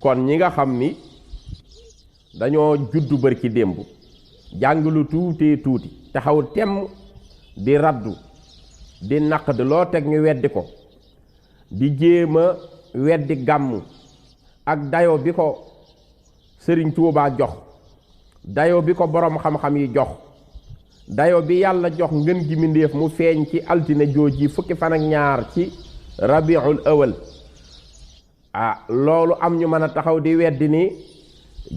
kon ñi nga xam ni dañoo juddu bërki démb jàng lu tuuti taxaw temm di raddu di naqd loo teg ñu weddi ko di jéema weddi gàmmu ak dayo bi ko Sëriñ Tuubaa jox dayo bi ko boroom xam-xam yi jox dayo bi yàlla jox ngën gi mindéef mu feeñ ci altine jooji fukki fan ak ñaar ci rabiul awal loolu am ñu mën a taxaw di weddi ni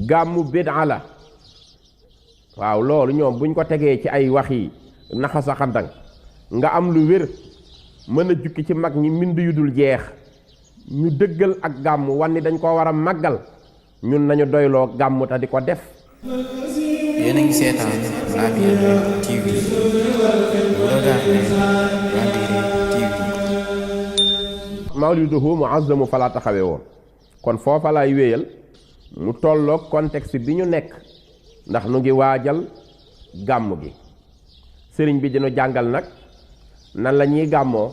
gàmmu bid'a la waaw loolu ñoom buñ ko tegee ci ay wax yi naxasa xandang nga am lu wér mën a jukki ci mag ñi mbind yu dul jeex ñu dëggal ak gàmmu wan ni dañ ko war a màggal ñun nañu doyloo gàmmu te di ko def. yéen a ngi seetaan Labyrinth TV mawliduhu muazzamu fa la taxawee woon kon foofa laay wéyal mu tolloog contexte bi ñu nekk ndax nu ngi waajal gàmmu gi sëriñ bi dina jàngal nag nan la ñuy gàmmoo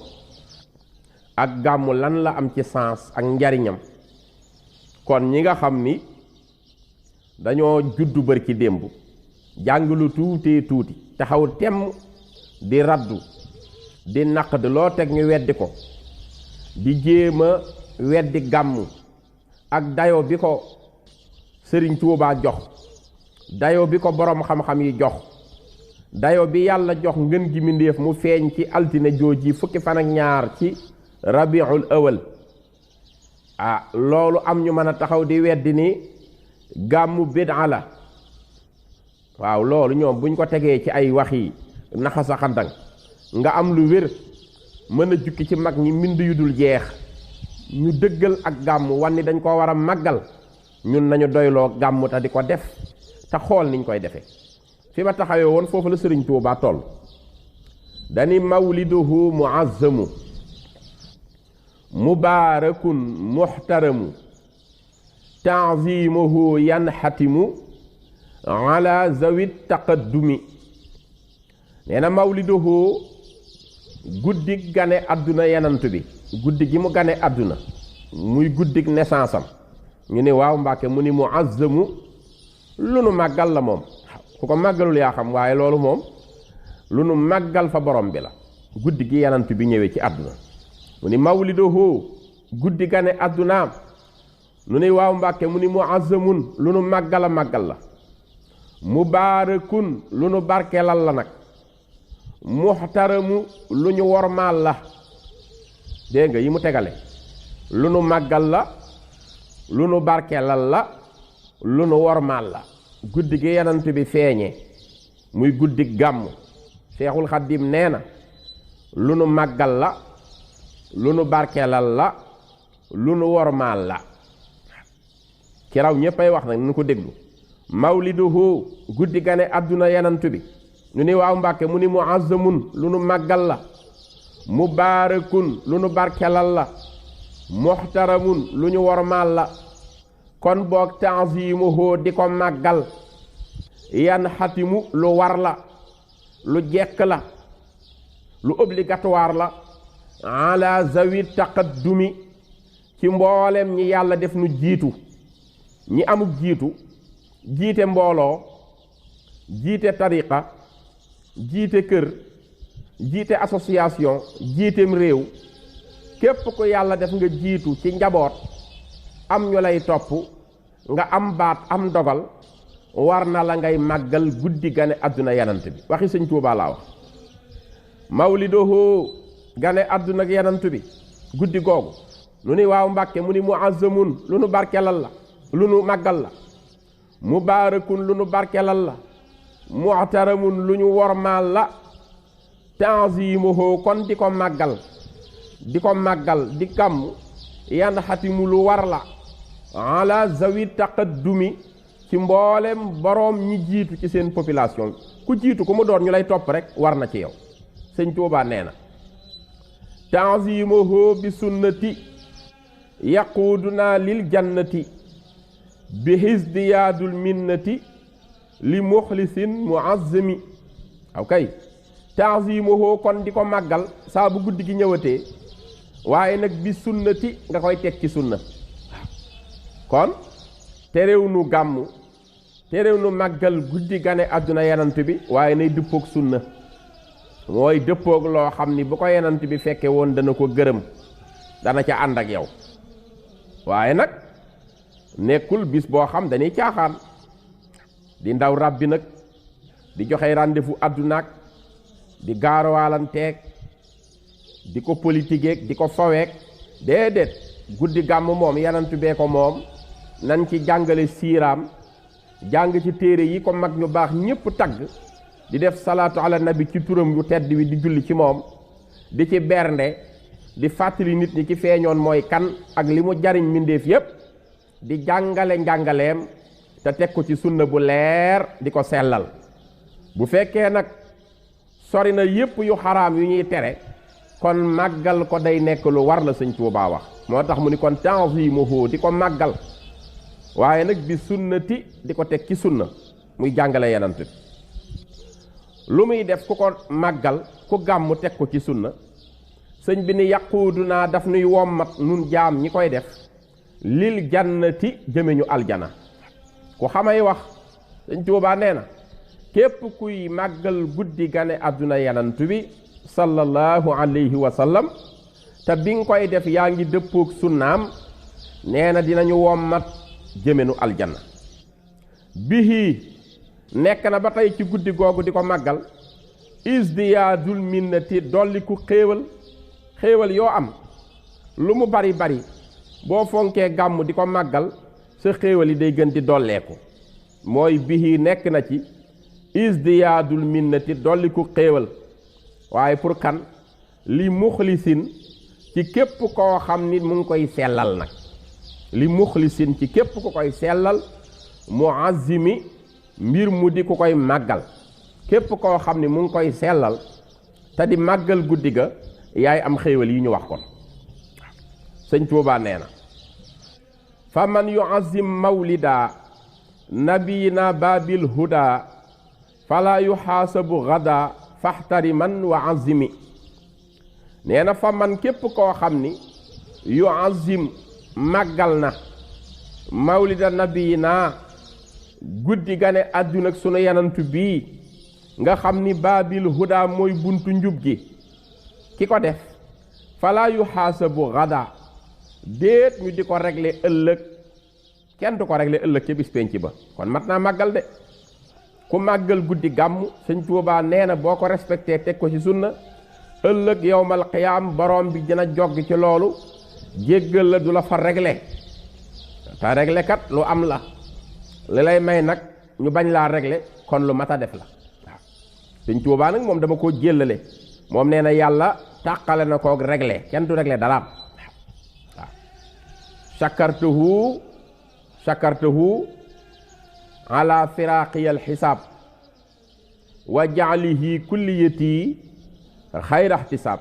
ak gàmmu lan la am ci sens ak njariñam kon ñi nga xam ni dañoo juddu bërki démb jàng lu tuuti taxaw temm di raddu di naqd loo teg ñu weddi ko di jéema weddi gàmmu ak dayo bi ko Sëriñ Tuubaa jox dayo bi ko boroom xam-xam yi jox dayo bi yàlla jox ngën gi mindéef mu feeñ ci altine jooji fukki fan ak ñaar ci rabiul awal loolu am ñu mën a taxaw di weddi ni gàmmu bid'a la waaw loolu ñoom buñ ko tegee ci ay wax yi naxasa xandang nga am lu wér mën a jukki ci mag ñi mbind yu dul jeex ñu dëggal ak gàmmu wan ni dañ ko war a màggal ñun nañu doyloo gàmmu te di ko def te xool niñ koy defee fi ma taxawee woon foofu la Sëriñ Tuubaa toll dani mawliduhu muazzamu mubaarakun muhtaramu ta'zimuhu yanxatimu ala zawit taqaddumi nee na mawliduhu guddig gane àdduna yenantu bi guddi gi mu gane àdduna muy guddig naissance am ñu ne waaw Mbàkke mu ni muazzamu lu nu màggal la moom ku ko màggalul yaa xam waaye loolu moom lu nu màggal fa borom bi la guddi gi yenantu bi ñëwee ci àdduna mu ni mawliduhu guddi gane àddunaam nu ni waaw Mbàkke mu ni muazzamun lu nu màggal a màggal la mubaarakun lu nu barkeelal la nag muhtaramu lu ñu wormaal la dégg nga yi mu tegale lu nu màggal la lu nu barkeelal la lu nu wormaal la guddi gi yenant bi feeñe muy guddi gàmm Seexul Xaddim nee na lu nu màggal la lu nu barkeelal la lu nu wormaal la ci raw ñéppay wax nag nu ko déglu mawliduhu guddi gane àdduna yenant bi nu ni waaw Mbàkke mu ni muazzamun lu nu màggal la mubaarakun lu nu barkelal la muhtaramun lu ñu wormaal la kon boog ta'zimuhu di ko màggal yan xatimu lu war la lu jekk la lu obligatoire la ala zawi taqaddumi ci mboolem ñi yàlla def nu jiitu ñi amuk jiitu jiite mbooloo jiite tariqa jiite kër jiite association jiiteem réew képp ko yàlla def nga jiitu ci njaboot am ñu lay topp nga am baat am dogal war na la ngay màggal guddi gane àdduna yenant bi waxi Sëñ Tuubaa laa wax mawliduhu gane àdduna ak yenant bi guddi googu nu ni waaw Mbàkke mu ni muazzamun lu nu barkelal la lu nu màggal la mubaarakun lu nu barkelal la muhtaramun lu ñu wormaal la ta'zimuhu kon di ko màggal di kàmm yan xatimu lu war la ala zawi taqaddumi ci mboolem boroom ñi jiitu ci seen population ku jiitu ku mu doon ñu lay topp rek war na ci yow Sëñ Tuubaa nee na ta'zimuhu bi sunnati yaquuduna lil jannati bi hisdiyaadul minnati li muxlisin muazzami kay ta'zimuhu kon di ko màggal saa bu guddi gi ñëwatee waaye nag bi sunnati nga koy teg ci sunna kon terew nu gàmmu terew nu màggal guddi gane àdduna yenant bi waaye nay dëppoog sunna mooy dëppoog loo xam ni bu ko yenant bi fekke woon dana ko gërëm dana ca ànd ak yow waaye nag nekkul bis boo xam dañuy caaxaan di ndaw ràbbi nag di joxe rendez-vous àddunaak di gaarwaalanteeg di ko politiqueek di ko faweek déedéet guddi gàmm moom yenant bee ko moom nan ci jàngale siiraam jàng ci téere yi ko mag ñu baax ñépp tagg di def salaatu ala nabi ci turam yu tedd wi di julli ci moom di ci bernde di fàttali nit ñi ci feeñoon mooy kan ak li mu jariñ mbindéef yépp di jàngale njàngaleem te teg ko ci sunna bu leer di ko sellal bu fekkee nag sori na yépp yu xaraam yu ñuy tere kon màggal ko day nekk lu war la sëñ Tuubaa wax moo tax mu ni kon ta'zimuhu di ko màggal waaye nag bi sunnati di ko teg ci sunna muy jàngale yenant bi lu muy def ku ko màggal ku gàmm teg ko ci sunna sëñ bi ni yaquudu naa daf nuy wommat nun jaam ñi koy def lil jannati jëme ñu aljana ku xamay wax sëñ Tuubaa nee na képp kuy màggal guddi gane àdduna yenant bi sallallahu alayhi wa sallam te bi nga koy def yaa ngi dëppook sunnaam nee na dinañu wommat jëmenu aljanna bihi nekk na ba tey ci guddi googu di ko màggal isdiyaadul minnati dolliku xéewal yoo am lu mu bari bari boo fonkee gàmm di ko màggal sa xéewal yi day gën di dolleeku mooy bihi nekk na ci isdiyaadul minnati dolliku xéewal waaye pour kan li muxlisin ci képp koo xam ni mu ngi koy sellal nag li muxlisin ci képp ku koy sellal muazzimi mbir mu di ku koy màggal képp koo xam ni mu ngi koy sellal te di màggal guddi ga yaay am xéewal yi ñu wax kon sëñ Tuubaa nee na fa man yuazzim mawlida nabiyina babil huda fala yuxaasabu gada faxtariman wa azimi nee na fa man képp koo xam ni yuazzim màggal na mawlida nabiyina guddi gane àdduna ak sunu yanantu bii nga xam ni baabil huda mooy buntu njub gi ki ko def falaa yu xaasabu gada déet ñu di ko régler ëllëg kenn du ko régler ëllëg ca bis penc ba kon mat naa màggal de ku màggal guddi gàmm sëñ Tuubaa nee na boo ko respecté teg ko ci sunna ëllëg yowmal qiyaam borom bi dina jogg ci loolu jéggal la du la fa régler te régler kat lu am la li lay may nag ñu bañ laa régler kon lu mat a def la waaw sëñ Tuubaa nag moom dama koo jéllale moom nee na yàlla tàqale na koog régler kenn du régler dara waaw shakartuhu ala firaqiyal xisaab wa jaalihi kulliyati xayra ixtisaab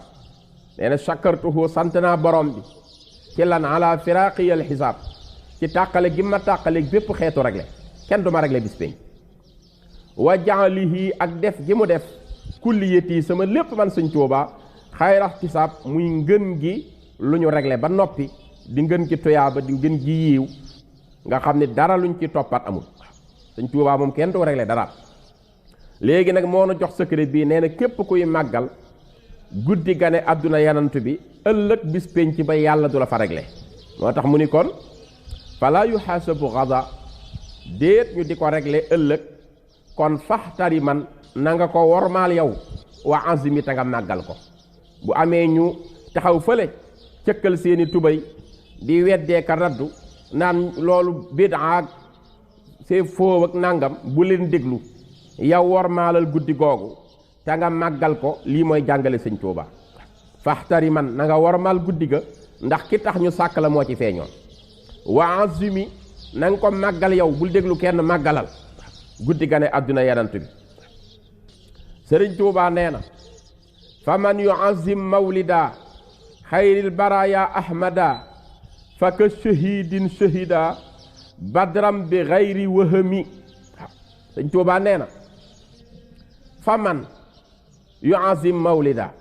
nee na shakartuhu sant naa borom bi ci lan ala firaqiyal xisaab ci tàqale gi ma tàqale bépp xeetu réglé kenn du ma réglé bis peñ wa jaalihi ak def gi mu def kulliyati sama lépp man sëñ Tuubaa xayra ixtisaab muy ngën gi lu ñu réglé ba noppi di ngën ci tuyaaba di ngën gi yiiw nga xam ne dara luñ ci toppat amul sëñ Tuubaa moom kenn du réglé dara léegi nag moo na jox secret bii nee na képp kuy màggal guddi gane àdduna yanantu bi ëllëg bis penc ba yàlla du la fa réglé moo tax mu ni kon fala yuxaasabu gada déet ñu di ko réglé ëllëg kon faxtari man na nga ko wormaal yow wa azimi ta nga màggal ko bu amee ñu taxaw fële cëkkal seeni tubay di weddee ka raddu naan loolu bidaa c'est faux ak nangam bu leen déglu yow wormaalal guddi googu te nga màggal ko lii mooy jàngale sëñ Tuubaa faxtari man na nga wormaal guddi ga ndax ki tax ñu sàkk la moo ci feeñoon wa azimi na nga ko màggal yow bul déglu kenn màggalal guddi ga ne àdduna yanant bi sëriñ Tuubaa nee na fa man yuazim mawlida xayril baraya ahmada fa ka shahidin shahida badram bi xayri wahami waaw sëñ Tuubaa nee na fa man yuazim mawlida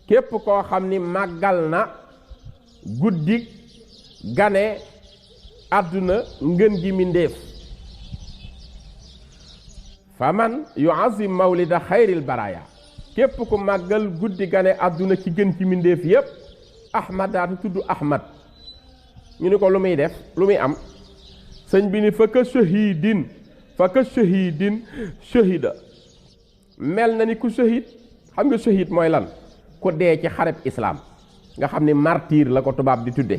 képp koo xam ni màggal na guddi gane àdduna ngën gi mindéef fa man yuazim mawlida xayril baraya képp ku màggal guddi gane àdduna ci gën ci mindéef yépp ahmadaatu tudd ahmad ñu ni ko lu muy def lu muy am sëñ bi ni fa ka shahidin shahida mel na ni ku shahid xam nga shahid mooy lan ku dee ci xareb islaam nga xam ni martyr la ko tubaab di tudde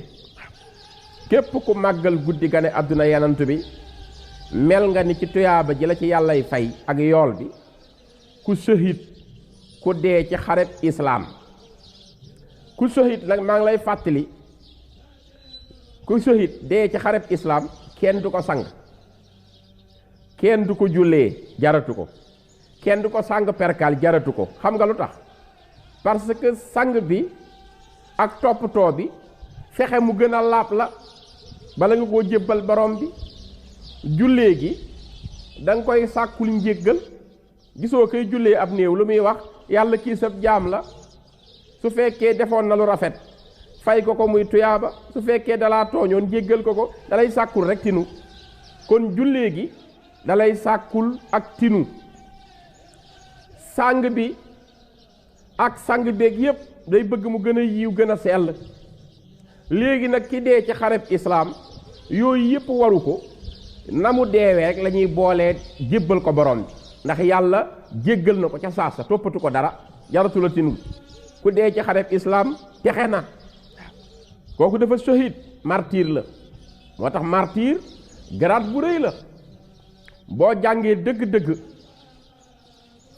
képp ku màggal guddi gane àdduna yanant bi mel nga ni ci tuyaaba ji la ci yàllay fay ak yool bi ku shahid ku dee ci xareb islaam ku shahid nag maa ngi lay fàttali ku shahid dee ci xareb islaam kenn du ko sang kenn du ko jullee jaratu ko kenn du ko sang perkaal jaratu ko xam nga lu tax parce que sang bi ak toppatoo bi fexe mu gën a laab la bala nga koo jébbal borom bi jullee gi da nga koy sàkkul njéggal gisoo koy jullee ab néew lu muy wax yàlla kii sab jaam la su fekkee defoon na lu rafet fay ko ko muy tuyaaba su fekkee dalaa tooñoon jéggal ko dalay sàkkul rek tinu kon jullee gi dalay sàkkul ak tinu sang bi ak sang beeg yépp day bëgg mu gën a yiw gën a sell léegi nag ki dee ci xareb islaam yooyu yépp waru ko na mu deewee rek la ñuy boolee jébbal ko borom bi ndax yàlla jéggal na ko ca saasa toppatu ko dara jaratu la tinu ku dee ci xareb islaam texe na kooku dafa shahid martyr la moo tax martyr grade bu rëy la boo jàngee dëgg-dëgg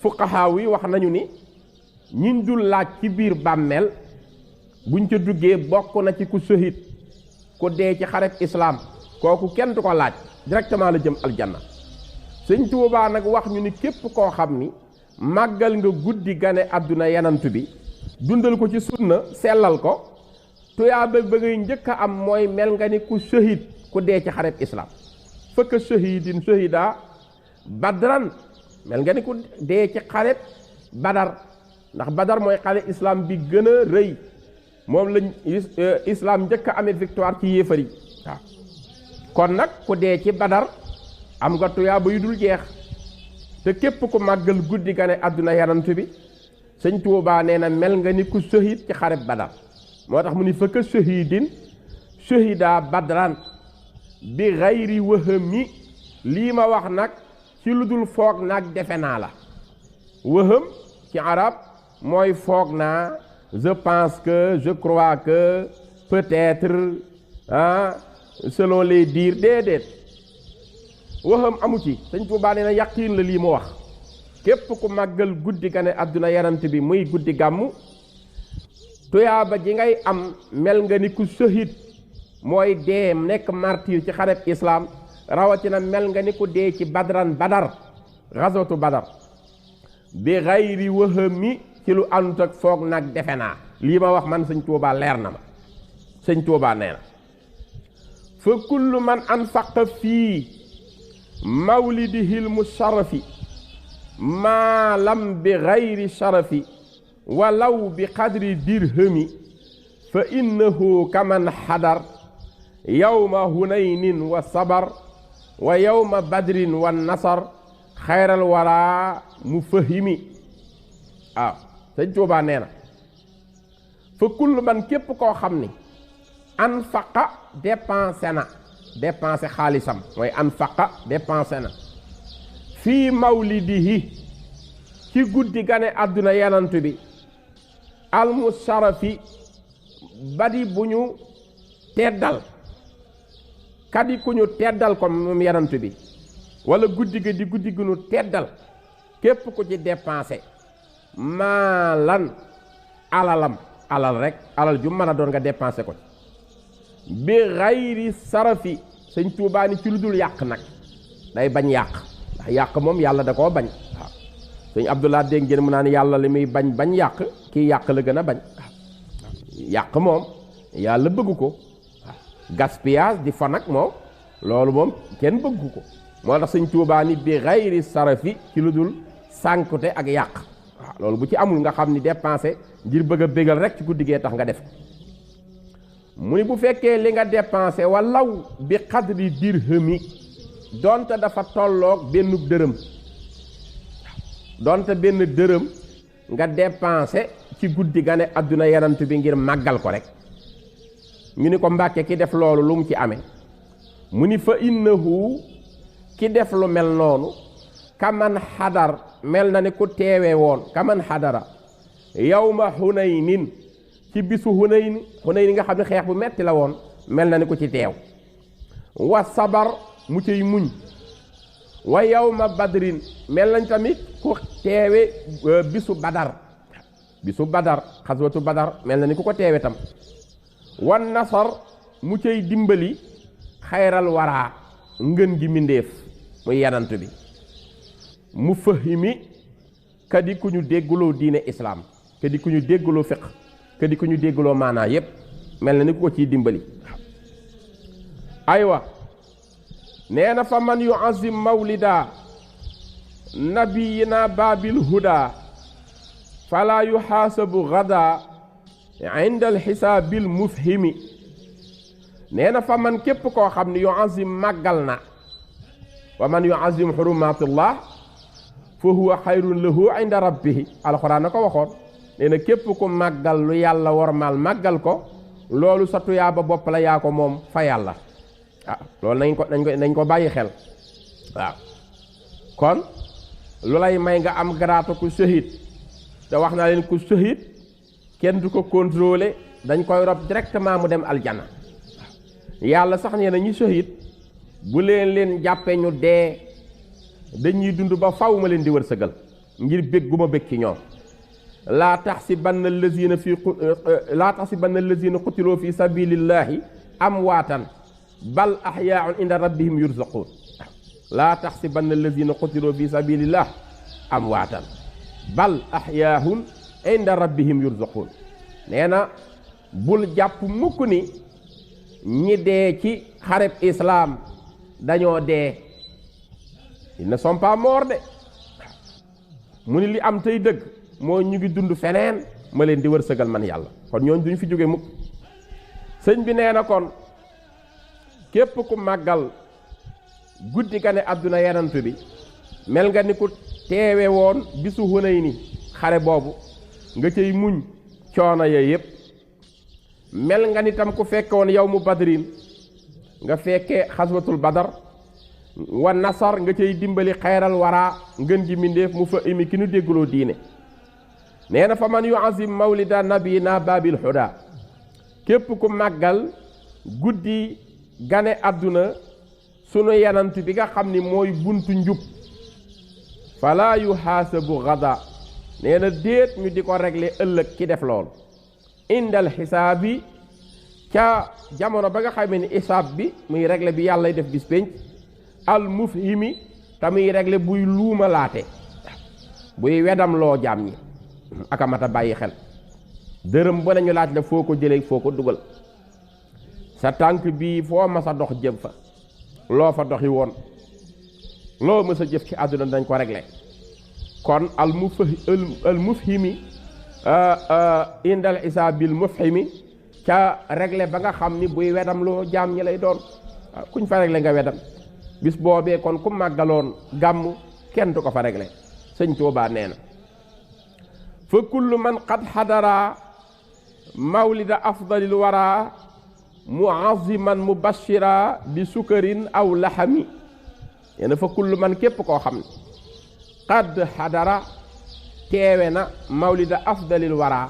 fuqahaa yi wax nañu ni ñiñ dul laaj ci biir bàmmeel buñ ca duggee bokk na ci ku shahid ku dee ci xareb islaam kooku kenn du ko laaj directement la jëm aljanna sëñ Tuubaa nag wax ñu ni képp koo xam ni màggal nga guddi gane àdduna yanantu bi dundal ko ci sunna sellal ko tuyaaba ba ngay njëkk a am mooy mel nga ni ku shahid ku dee ci xareb islaam fëkk shahidin shahida badran mel nga ni ku dee ci xareb badar ndax badar mooy xare islaam bi gën a rëy moom lañ islaam njëkk a amee victoire ci yéefar yi waaw kon nag ku dee ci badar am nga tuyaaba yu dul jeex te képp ku màggal guddi gane àdduna yanantu bi sëñ Tuubaa nee na mel nga ni ku shahid ci xareb badar moo tax mu ni fëkk shahidin shahida badran bi xayri wëhëmi lii ma wax nag ci lu dul foog nag defe naa la wëhëm ci arab mooy foog naa je pense que je crois que peut-être selon les dires déedéet waxam amu ci sëñ Tuubaa nee na yaqiin la lii mu wax képp ku màggal guddi gane àdduna yarant bi muy guddi gàmmu tuyaaba ji ngay am mel nga ni ku shahid mooy dee nekk martyr ci xareb islaam rawatina mel nga ni ku dee ci badran badar gazwatu badar bi xayri wahami ci lu àndut ak foog nag defe naa lii ma wax man sëñ Tuubaa leer na ma sëñ Tuubaa nee na fa kullu man anfaqa fii mawlidihil musharafi maalam bi xayri sharafi walaw bi qadri dirhami fa innahu kaman xadar yawma hunaynin wa sabar wa yawma badrin wa nasar xayral wara mu fahimi waaw sëñ Tuubaa nee na fa kullu man képp koo xam ni anfaqa dépensé xaalisam mooy anfaqa dépensé na fii mawlidihi ci guddi gane àdduna yanantu bi almusharafi badi bu ñu teddal kadi ku ñu teddal ko moom yanantu bi wala guddi ga di guddi gu ñu teddal képp ku ci dépensé maalan alalam alal rek alal ju mën a doon nga dépensé ko bi xayri sarafi sëñ Tuubaa ni ci lu dul yàq nag day bañ yàq ndax yàq moom yàlla da koo bañ waaw sëñ Abdullah dégg ngeen mu naan yàlla li muy bañ yàq kii yàq la gën a bañ waaw yàq moom yàlla bëggu ko waaw gaspillage di fa nag moom loolu moom kenn bëggu ko moo tax sëñ Tuubaa ni bi xayri sarafi ci lu dul sànkute ak yàq waaw loolu bu ci amul nga xam ni dépensé ngir bëgg a bégal rek ci guddi gee tax nga def mu ni bu fekkee li nga dépensé walaw bi xadri dirhami donte dafa tolloog benn dërëm donte benn dërëm nga dépensé ci guddi ga ne àdduna yanant bi ngir màggal ko rek ñu ni ko Mbàkke ki def loolu lu mu ci amee mu ni fa innahu ki def lu mel noonu kaman xadar mel na ni ku teewe woon kaman xadara yawma Hunaynin ci bisu Hunayn nga xam ne xeex bu metti la woon mel na ni ku ci teew wa sabar mu ciy muñ wa yawma Badrin mel nañ tamit ku teewe bisu Badar xaswatu Badar mel na ni ku ko teewe tam wan nasar mu cay dimbali xayral waraa ngën gi mindéef muy yanant bi mu fahimi kadi ku ñu dégguloo diine islaam kadi ku ñu dégguloo fiq kadi ku ñu dégguloo maanaa yépp mel na ni ku ko ciy dimbali aywa nee na fa man yuazim mawlida nabiyina baabil huda fala yuxaasabu gada inda alxisaabil mufhimi nee na fa man képp koo xam ne yuazim màggal na wa man yuazim xurumatillah fa huwa xayrun lahu inda rabbihi alxuraan na ko waxoon nee na képp ku màggal lu yàlla wormaal màggal ko loolu sa tuyaaba bopp la yaa ko moom fa yàlla loolu nañ ko bàyyi xel waaw kon lu lay may nga am garaatu ku shahid te wax naa leen ku shahid kenn du ko contrôler dañ koy rob directement mu dem aljana yàlla sax nee na ñi shahid bu leen jàppee ñu dee dañuy dund ba faw ma leen di wërsëgal ngir bég gu ma bég ci ñoom laa taxsibanna allazina qutiloo fi sabilillahi amwaatan bal axyaaun inda rabbihim yurzaquun laa taxsibanna allazina qutiloo fi sabilillah amwaatan bal axyaahun inda rabbihim yurzaquun nee na bul jàpp mukk ni ñi dee ci xareb islaam dañoo dee ils ne sont pas morts de mu ni li am tey dëgg moo ñu ngi dund feneen ma leen di wërsëgal man yàlla kon ñooñ duñu fi jóge mukk sëñ bi nee na kon képp ku màggal guddi ga ne àdduna yanant bi mel nga ni ku teewe woon bisu Hunayni xare boobu nga cay muñ coono ya yépp mel nga ni tam ku fekke woon yawmu Badrin nga fekke xaswatul Badar wa nasar nga cay dimbali xayral waraa ngën ji mindéef mu fa imi ki nu dégguloo diine nee na fa man yuazim mawlida nabiyina babil huda képp ku màggal guddi gane àdduna sunu yanant bi nga xam ni mooy buntu njub fala yuhaasabu gada nee na déet ñu di ko régler ëllëg ki def lool indal xisaab bi ca jamono ba nga xam ne isaab bi muy régler bi yàlla def bis pénc al mufhimi te muy régler buy luumalaate buy wedam loo jaam ñi aka mat a bàyyi xel dërëm bu nañu laaj la foo ko jëlee foo ko dugal sa tànk bii foo ma sa dox jëm fa loo fa doxi woon loo ma sa jëf ci àdduna dañ ko régler kon al mufhimi indal isaabil mufhimi ca régler ba nga xam ni buy wedam loo jaam ñi lay doon kuñ fa régler nga wedam bis boobee kon ku màggaloon gàmm kenn du ko fa régler sëñ Tuubaa nee na fa kullu man qad xadara mawlida afdalil wara muaziman mubashira bi sukarin aw laxami yéena fa kullu man képp koo xam ne qad xadara teewe na mawlida afdalil wara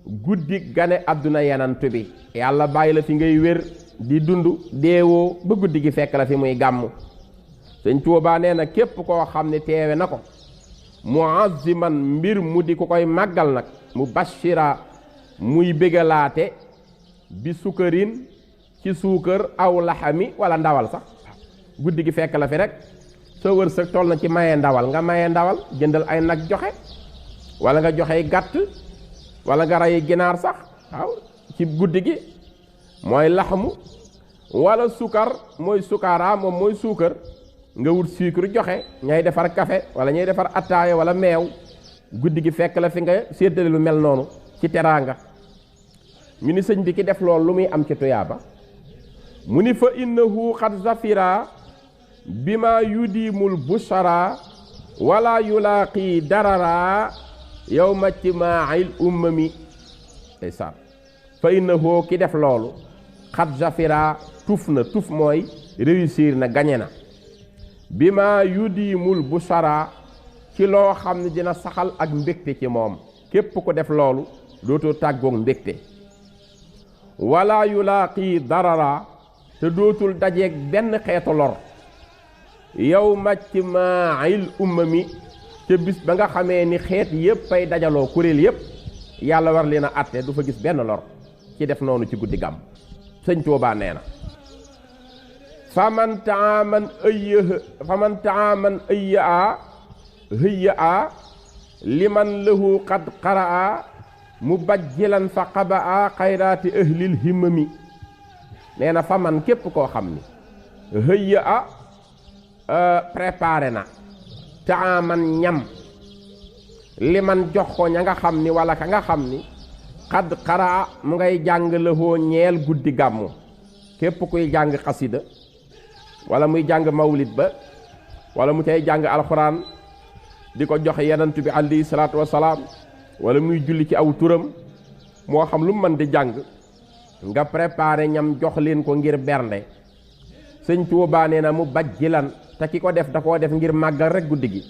guddi gane àdduna yanant bi yàlla bàyyi la fi ngay wér di dund deewoo ba guddi gi fekk la fi muy gàmm sëñ Tuubaa nee na képp koo xam ne teewe na ko muaziman mbir mu di ku koy màggal nag mubashira muy bégalaate bi sukarin ci suukar aw laxami wala ndawal sax guddi gi fekk la fi rek soo wërsëg toll na ci maye ndawal nga maye ndawal jëndal ay nag joxe wala nga joxe gàtt wala nga rey ginaar sax waaw ci guddi gi mooy laxmu wala sukar mooy sukaara moom mooy suukar nga wut sucre joxe ñay defar café wala ñay defar attaaya wala meew guddi gi fekk la fi nga séddale lu mel noonu ci teraanga ñu ni sëñ bi ki def lool lu muy am ci tuyaaba mu ni fa innahu xad zafira bima yudimul bushara wala yulaaqi darara yawma ijtimaa'il ummami ndeysaan fa innahu ki def loolu xad zafira tuf mooy réussir na gañe na bima yudimul bushara ci loo xam ne dina saxal ak mbégte ci moom képp ku def loolu dootoo tàggoog mbégte wala yulaaqi darara te dootul dajeeg benn xeetu lor yawma ijtimaa'il ummami ca bis ba nga xamee ni xeet yépp ay dajaloo kuréel yépp yàlla war leen a àtte du fa gis benn lor ci def noonu ci guddi gàmm sëñ Tuubaa nee na faman taaman hëyya a liman lahu qad qaraa mubajjilan fa qabaa xayraati ahlil himmami nee na faman képp koo xam ni hëyya a préparé na taaman ñam liman jox ko ña nga xam ni wala ka nga xam ni qad qaraa mu ngay jàng lahoo ñeel guddi gàmmu képp kuy jàng xasida wala muy jàng mawlid ba wala mu cay jàng alxuraan di ko joxe yenant bi alayhi salaatu wasalaam wala muy julli ci aw turam moo xam lu mu mën di jàng nga préparé ñam jox leen ko ngir bernde sëñ Tuubaa nee na mu bajjilan te ki ko def da koo def ngir màggal rek guddi gi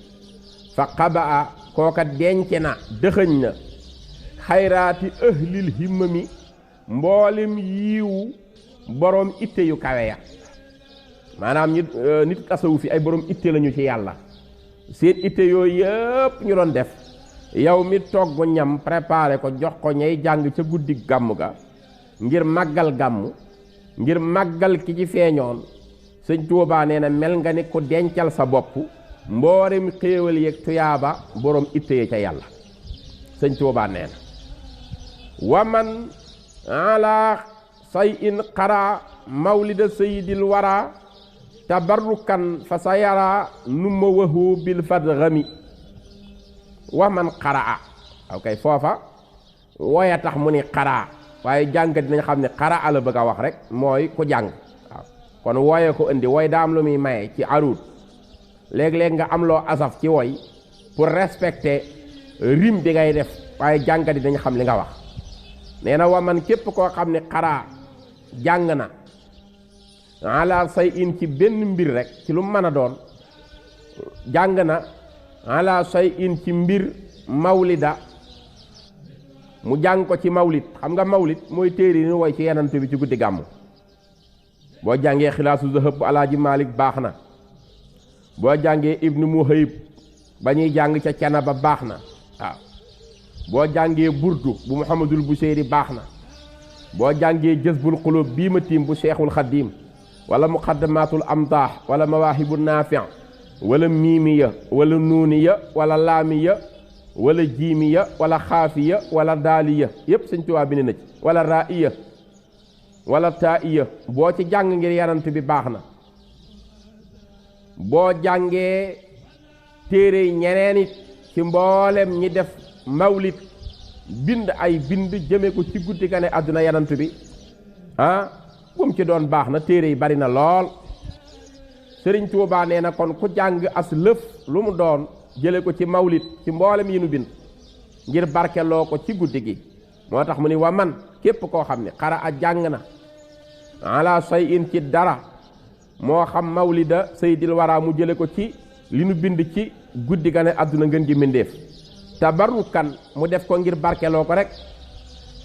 fa xabaa kooka denc na dëxëñ na xayraati ahlil himmami mboolem yiiwu boroom itte yu kawe ya maanaam nit tasawuf fi ay boroom itte lañu ci yàlla seen itte yooyu yëpp ñu doon def yow mi togg ñam préparé ko jox ko ñay jàng ca guddi gàmm ga ngir màggal gàmm ngir màggal ki ci feeñoon sëñ Tuubaa nee na mel nga ni ku dencal sa bopp mboolem xéewal yeeg tuyaaba boroom itte ya ca yàlla sëñ Tuubaa nee na waman ala say in xara mawlida sayyidil wara tabarrukan fa sa yara numma wahu bil fadghami waman xaraa ok foofa wooya tax mu ni xaraa waaye jàngkat dinañ xam ne xaraa la bëgg a wax rek mooy ku jàng waaw kon wooye ko indi wooy daa am lu muy maye ci arut léeg-léeg nga am loo asaf ci woy pour respecter rime bi ngay def waaye jàngkat yi dañ xam li nga wax nee na waman képp koo xam ne xaraa jàng na ala say in ci benn mbir rek ci lu mën a doon jàng na ala say in ci mbir mawlida mu jàng ko ci mawlid xam nga mawlid mooy téere yi ñu woy ci yenante bi ci guddi gàmmu boo jàngee xilaasu zahab bu alaaji Malik baax na boo jàngee ibnu muhayib ba ñuy jàng ca cana ba baax na waaw boo jàngee burdu bu muhammadul buseyri baax na boo jàngee jazbul xulub bii ma tiim bu seexul xaddiim wala muqaddamatul amdaax wala mawaahibu naafi' wala miimiya wala nuuniya wala laamiya wala jiimiya wala xaafiya wala daaliya yépp sëñ Tuubaa bind na ci wala raa'iya wala taa'iya boo ci jàng ngir yanant bi baax na boo jàngee téere ñeneen it ci mboolem ñi def mawlid bind ay bind jëme ko ci guddi gane àdduna yanant bi bu mu ci doon baax na téere yi bari na lool sëriñ Tuubaa nee na kon ku jàng as lëf lu mu doon jële ko ci mawlid ci mboolem yi nu bind ngir barkeloo ko ci guddi gi moo tax mu ni wa man képp koo xam ne xara a jàng na ala say in ci dara moo xam mawlida sayyidil wara mu jële ko ci li nu bind ci guddi gane àdduna ngën ji mbindéef tabarrukan mu def ko ngir barkeloo ko rek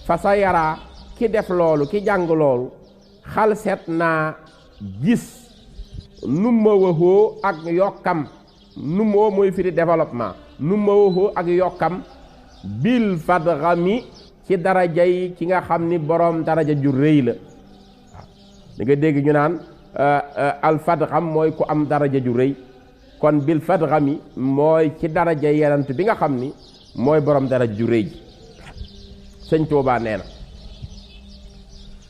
fa sa yaraa ki def loolu ki jàng loolu xal seet naa gis numma waxoo ak yokkam numma mooy firi développement numma waxoo ak yokkam bil fadghami ci daraja yi ki nga xam ni boroom daraja ju rëy la waaw da nga dégg ñu naan al fadgham mooy ku am daraja ju rëy kon bil fadghami mooy ci daraja yenant bi nga xam ni mooy boroom daraja ju rëy ji sëñ Tuubaa nee na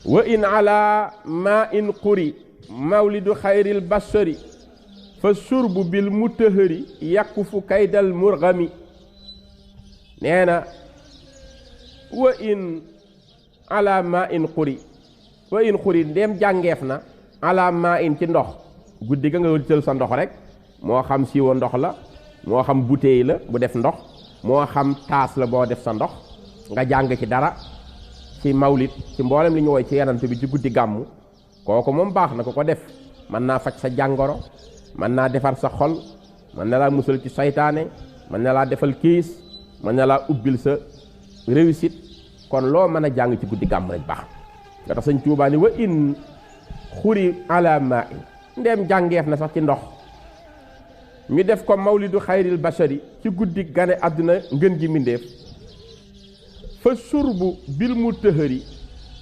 wa in ala ma in quri mawlidu xayril bashari fa surbu bil mutahari yakufu kaydal murgami nee na wa in ala ma in xuri wa in xuri ndéem jàngeef na ala ma in ci ndox guddi ga nga jël sa ndox rek moo xam siiwa ndox la moo xam bouteille la bu def ndox moo xam taas la boo def sa ndox nga jàng ci dara ci mawlid ci mboolem li ñu woy ci yenant bi ci guddi gàmmu kooku moom baax na ko def mën naa faj sa jàngoro mën naa defar sa xol mën na laa musal ci saytaane mën na laa defal kiis mën na laa ubbil sa réussite kon loo mën a jàng ci guddi gàmm rek baax nga tax sëñ Tuubaa ni wa in xuri ala ma in ndeem jàngeef na sax ci ndox ñu def ko mawlidu xayril bashari ci guddi gane àdduna ngën gi mbindéef fa surbu bil mu tëhëri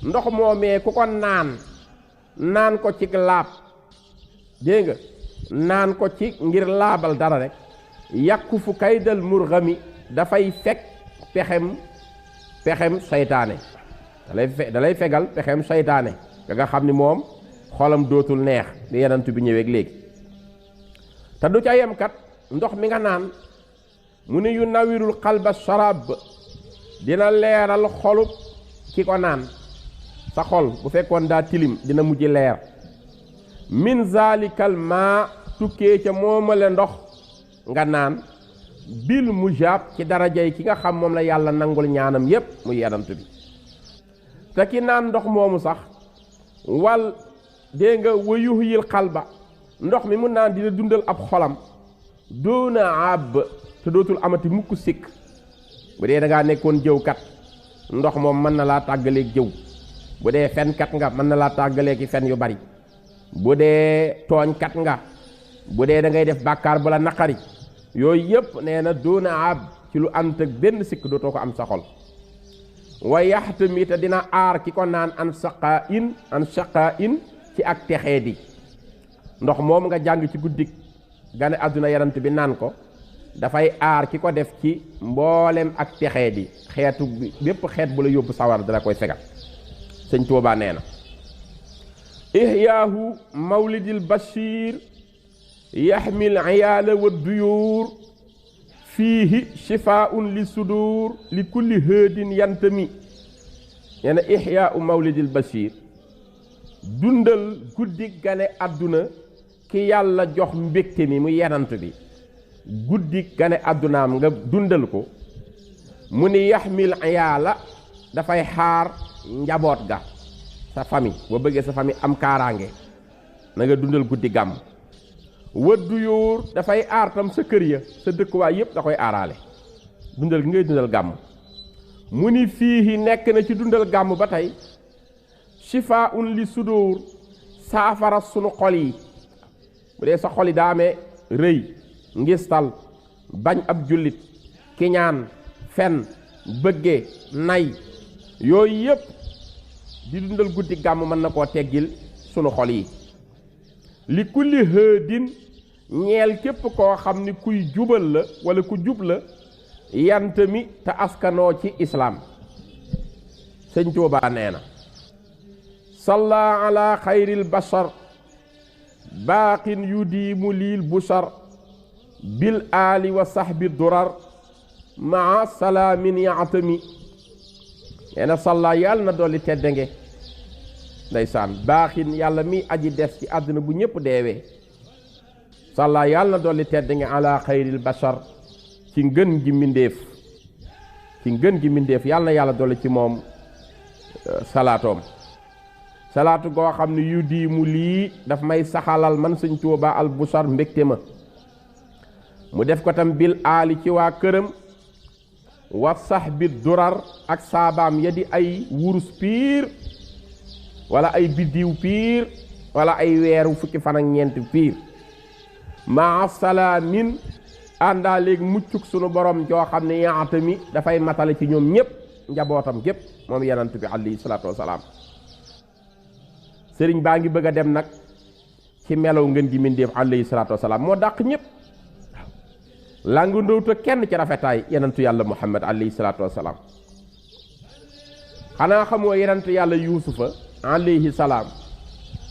ndox moomee ku ko naan ko ci laab dégg nga naan ko ci ngir laabal dara rek yàqu fu kaydal murgami dafay fekk pexem saytaane dalay fegal pexem saytaane nga xam ni moom xolam dootul neex di yenantu bi ñëweeg léegi te du ca yem kat ndox mi nga naan mu ne yu nawirul xalba sharab dina leeral xolub ki ko naan sa xol bu fekkoon daa tilim dina mujj leer min zalikal ma tukkee ca moomale ndox nga naan bil mujab ci darajay ki nga xam moom la yàlla nangul ñaanam yépp muy yenant bi te ki naan ndox moomu sax wal dégg nga wayuhyil xalba ndox mi mu naan dina dundal ab xolam doona ab te dootul amati mukk sikk bu dee da ngaa nekkoon jëwkat ndox moom mën na laa tàggaleeg jëw bu dee fenkat nga mën na laa tàggaleeg i fen yu bari bu dee tooñkat nga bu dee da ngay def bàkkaar bu la naqari yooyu yëpp nee na doona ab ci lu ànd ak benn sikk dootoo ko am sa xol wa yaxtami te dina aar ki ko naan an saqa in ci ak texee di ndox moom nga jàng ci guddik gane àdduna yarant bi naan ko dafay aar ki ko def ci mboolem ak texee di xeetu bépp xeet bu la yóbbu sawar dala koy fegal sëñ Tuubaa nee na ihyaahu mawlidil bashir yaxmil iyaala wa duyuur fiihi shifaa'un li sudur li kulli hëdin yantami nee na ihyaau mawlidil bashir dundal guddi gane àdduna ki yàlla jox mbégte mi mu yenant bi guddi gane àddunaam nga dundal ko mu ni yaxmil iyaala dafay xaar njaboot ga sa famille boo bëggee sa famille am kaaraange na nga dundal guddi gàmm wëddu yóor dafay aar tam sa kër ya sa dëkkuwaay yépp da koy aaraale dundal gi ngay dundal gàmm mu ni fii nekk na ci dundal gàmm ba tey shifaa'un li sudur saafara sunu xol yi bu dee sa xol yi daa amee rëy ngistal bañ ab jullit kiñaan fen bëgge nay yooyu yépp di dundal guddi gàmm mën na koo teggil sunu xol yi li kulli hëdin ñeel képp koo xam ni kuy jubal la wala ku jub la yant mi te askanoo ci islaam sëñ Tuubaa nee na salla ala xayril bashar baaqin yudiimu liil bushar bil aali wa sahbi durar maa salaamin yaatami nee na salla yàlla na dolli teddange ndeysaan baaxin yàlla mi aji des ci àdduna bu ñëpp deewee salla yàlla na dolli teddange ala xayril bashar ci ngën gi mbindéef yàlla na yàlla dolli ci moom salaatoom salaatu goo xam ne yu di mu lii daf may saxalal man sëñ Tuubaa al bushar mbégte ma mu def ko tam bil aali ci waa këram wa sahbi durar ak saabaam ya di ay wurus piir wala ay biddiw piir wala ay weeru fukki fan ak ñeent piir maa salaamin àndaa léegi muccuk sunu borom joo xam ne yaata mi dafay matale ci ñoom ñépp njabootam gépp moom yenant bi alayhi salaatu wasalaam sëriñ baa ngi bëgg a dem nag ci melow ngeen gi mindéef alayhi salaatu wasalaam moo dàq ñépp langu ndowta kenn ci rafetaay yenantu yàlla muhammad alayhi salaatu wasalaam xanaa xamoo yenantu yàlla yuusufa alayhi salaam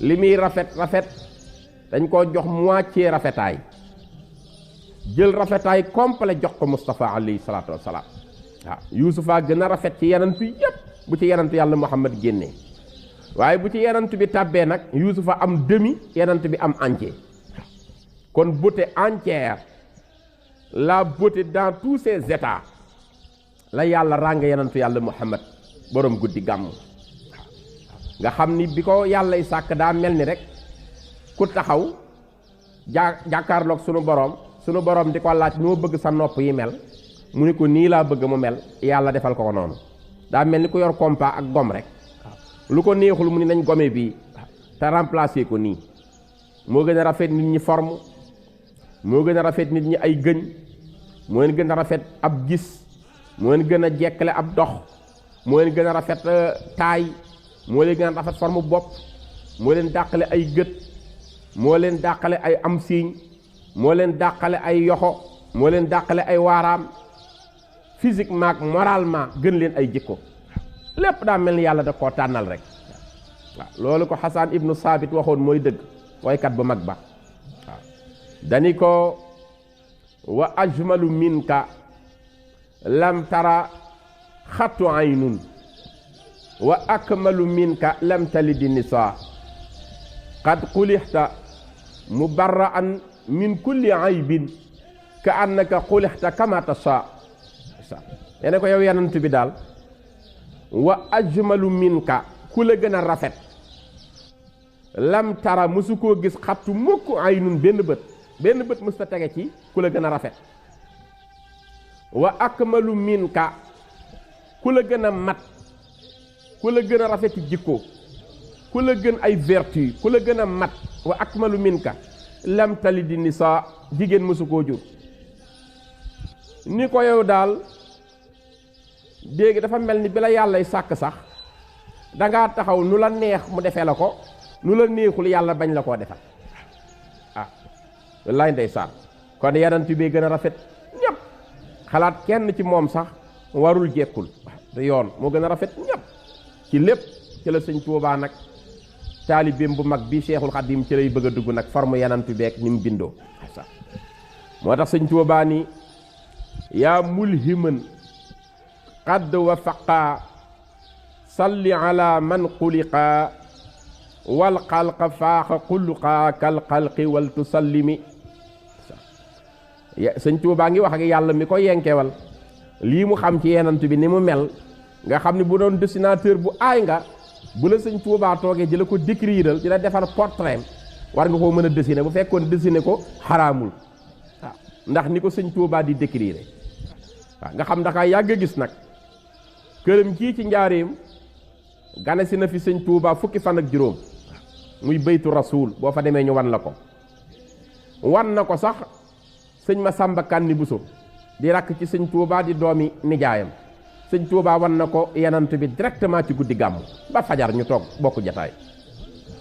li muy rafet dañ koo jox moitié rafetaay jël rafetaay complet jox ko Mustafa alayhi salaatu wasalaam waaw yuusufa gën a rafet ci yenantu yépp bu ci yenantu yàlla Muhammad génnee waaye bu ci yenantu bi tàbbee nag Yuusufa am demi yenantu bi am entier kon beauté entière la beauté dans tous ses états la yàlla ràng yenantu yàlla Muhammad borom guddi gàmm nga xam ni bi ko yàllay sàkk daa mel ni rek ku taxaw jàkkaarloog sunu borom di ko laaj noo bëgg sa nopp yi mel mu ni ko nii laa bëgg mu mel yàlla defal ko noonu daa mel ni ku yor compas ak gom rek lu ko neexul mu ni nañ gome bii te remplacer ko nii moo gën a rafet nit ñi forme moo gën a rafet nit ñi ay gëñ moo leen gën a rafet ab gis moo leen gën a jekkale ab dox moo leen gën a rafet taay moo leen gën a rafet forme bopp moo leen dàqale ay gët moo leen dàqale ay am siiñ moo leen dàqale ay yoxo moo leen dàqale ay waaraam physiquement ak moralement gën leen ay jikko lépp daa mel ni yàlla da koo tànnal rek waaw loolu ko Xasaan ibnu Saabit waxoon mooy dëgg waykat bu mag ba waaw dani ko wa ajmalu minka lam tara xattu aynun wa akmalu minka lam talidi nisaa qad xulixta mubarra'an min kulli aybin ka annaka xulixta kama tashaa nee ko yow yanant bi daal wa ajmalu minka ku la gën a rafet lam tara mësu koo gis xattu mukk aynun benn bët mës ta tege ci ku la gën a rafet wa akmalu minka ku la gën a mat ku la gën a rafeti jikko ku la gën ay vertu ku la gën a mat wa akmalu minka lam talidi nisaa jigéen mësu koo jur ni ko yow daal dégg dafa mel ni bi la yàllay sàkk sax dangaa taxaw nu la neex mu defee la ko nu la neexul yàlla bañ la koo defal ah wallaay ndeysaan kon yanant bi gën a rafet ñëpp xalaat kenn ci moom sax warul jekkul te yoon moo gën a rafet ñëpp ci lépp ci la sëñ Tuubaa nag taalibeem bu mag bi Seexul Xadiim ci lay bëgg a dugg nag forme yanant beek ni mu bindoo moo tax sëñ Tuubaa ni yaa mulhiman qad wafaqa salli ala man xuliqa wal xalqa faaxa xuluqa kal xalqi wal tusallimi sëñ Tuubaa ngi wax ak yàlla mi ko yenkewal lii mu xam ci yenant bi ni mu mel nga xam ne bu doon dessinateur bu aay nga bu la sëñ Tuubaa toogee di la ko décriral di la defar portrait war nga koo mën a dessiner bu fekkoon dessiner ko xaraamul waaw ndax ni ko sëñ Tuubaa di décrire waaw nga xam ndax yàgg a gis nag këram kii ci njaareem gane si na fi sëñ Tuubaa fukki fan ak juróom muy baytu rasuul boo fa demee ñu wan la ko wan na ko sax sëñ Masamba Kanni Buso di rakk ci sëñ Tuubaa di doomi nijaayam sëñ Tuubaa wan na ko yenant bi directement ci guddi gàmm ba fajar ñu toog bokk jataay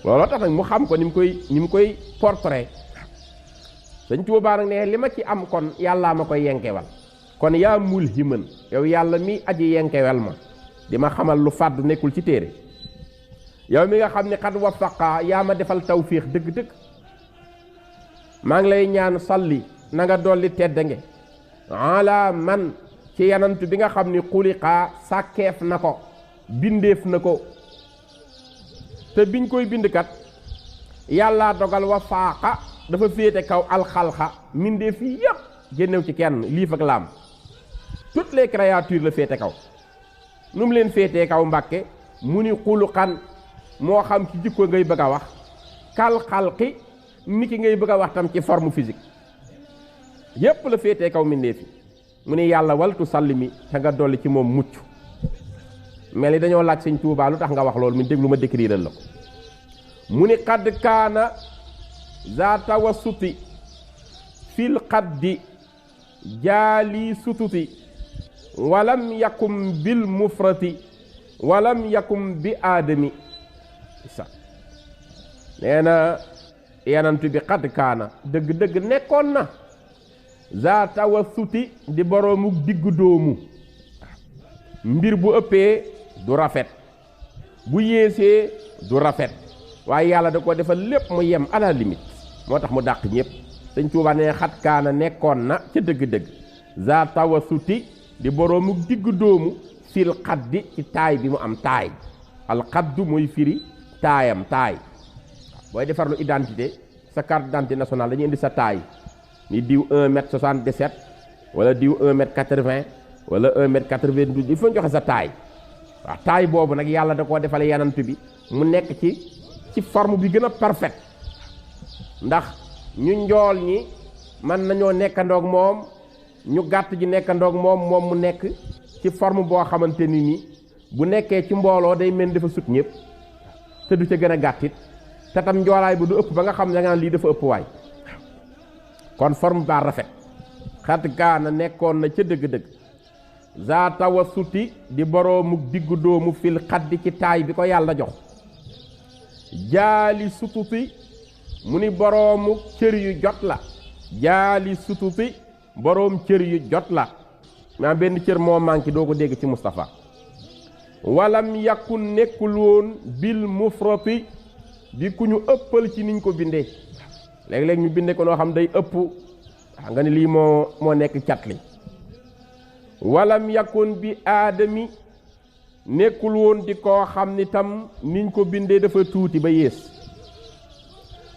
looloo tax nag mu xam ko ni mu koy portrait sëñ Tuubaa nag ne li ma ci am kon yàllaa ma koy yenkewal kon yaa mulhiman yow yàlla mi aji yenkewel ma di ma xamal lu fàddu nekkul ci téere yow mi nga xam ne xat wafaqa yaa ma defal tawfiix dëgg-dëgg maa ngi lay ñaan salli na nga dolli teddange ala man ci yanant bi nga xam ni xuliqaa sàkkeef na ko bindeef na ko te biñ koy bindkat yàllaa dogal wa faaqa dafa féete kaw alxalxa mbindeef yi yépp génnew ci kenn liif ak laam toutes les créatures la féete kaw nu mu leen féetee kaw mbàkke mu ni xuluqan moo xam ci jikko ngay bëgg a wax kal xalqi ni ki ngay bëgg a wax tam ci forme physique yépp la féetee kaw mbindeef yi mu ni yàlla waltu sallimi te nga dolli ci moom mucc mel ni dañoo laaj sëñ Tuubaa lu tax nga wax loolu mu déglu ma décrire la ko mu ni xadd kaana za tawassuti fil xaddi jaali sututi walam yakum bil mufrati walam yakum bi aadami sa nee na yanantu bi xadd kaana dëgg-dëgg nekkoon na za tawassuti di boroomu diggu doomu mbir bu ëppee du rafet bu yéesee du rafet waaye yàlla da ko defal lépp mu yem à la limite moo tax mu dàq ñëpp sëñ Tuubaa ne xat kaana nekkoon na ca dëgg-dëgg za tawassuti di boroomu diggu doomu fil xaddi ci taay bi mu am taay alxaddu mooy firi taayam taay booy defar lu identité sa carte d'identité nationale dañuy indi sa taay ni diw 1m77 wala diw 1m80 wala 1m92 il faut joxe sa taay waaw taay boobu nag yàlla da koo defale yanant bi mu nekk ci forme bi gën a parfaite ndax ñu njool ñi mën nañoo nekkandoog moom ñu gàtt ji nekkandoog moom mu nekk ci forme boo xamante ni bu nekkee ci mbooloo day mel dafa sut ñëpp te du ca gën a gàttit te tam njoolaay bu du ëpp ba nga xam ne nga lii dafa ëpp waay kon forme baa rafet xat gaana nekkoon na ca dëgg-dëgg za tawassuti di boroomu diggu doomu fil xaddi ci taay bi ko yàlla jox jaali sututi mu ni boroomu cër yu jot la jaali sututi boroom cër yu jot la maa benn cër moo manqué doo ko dégg ci Moustapha walam yakun nekkul woon bil mufrati di ku ñu ëppal ci niñ ko bindee léeg-léeg ñu binde ko noo xam day ëpp nga ni lii moo nekk cat li walam yakun bi aadami nekkul woon di koo xam ni tam niñ ko bindee dafa tuuti ba yées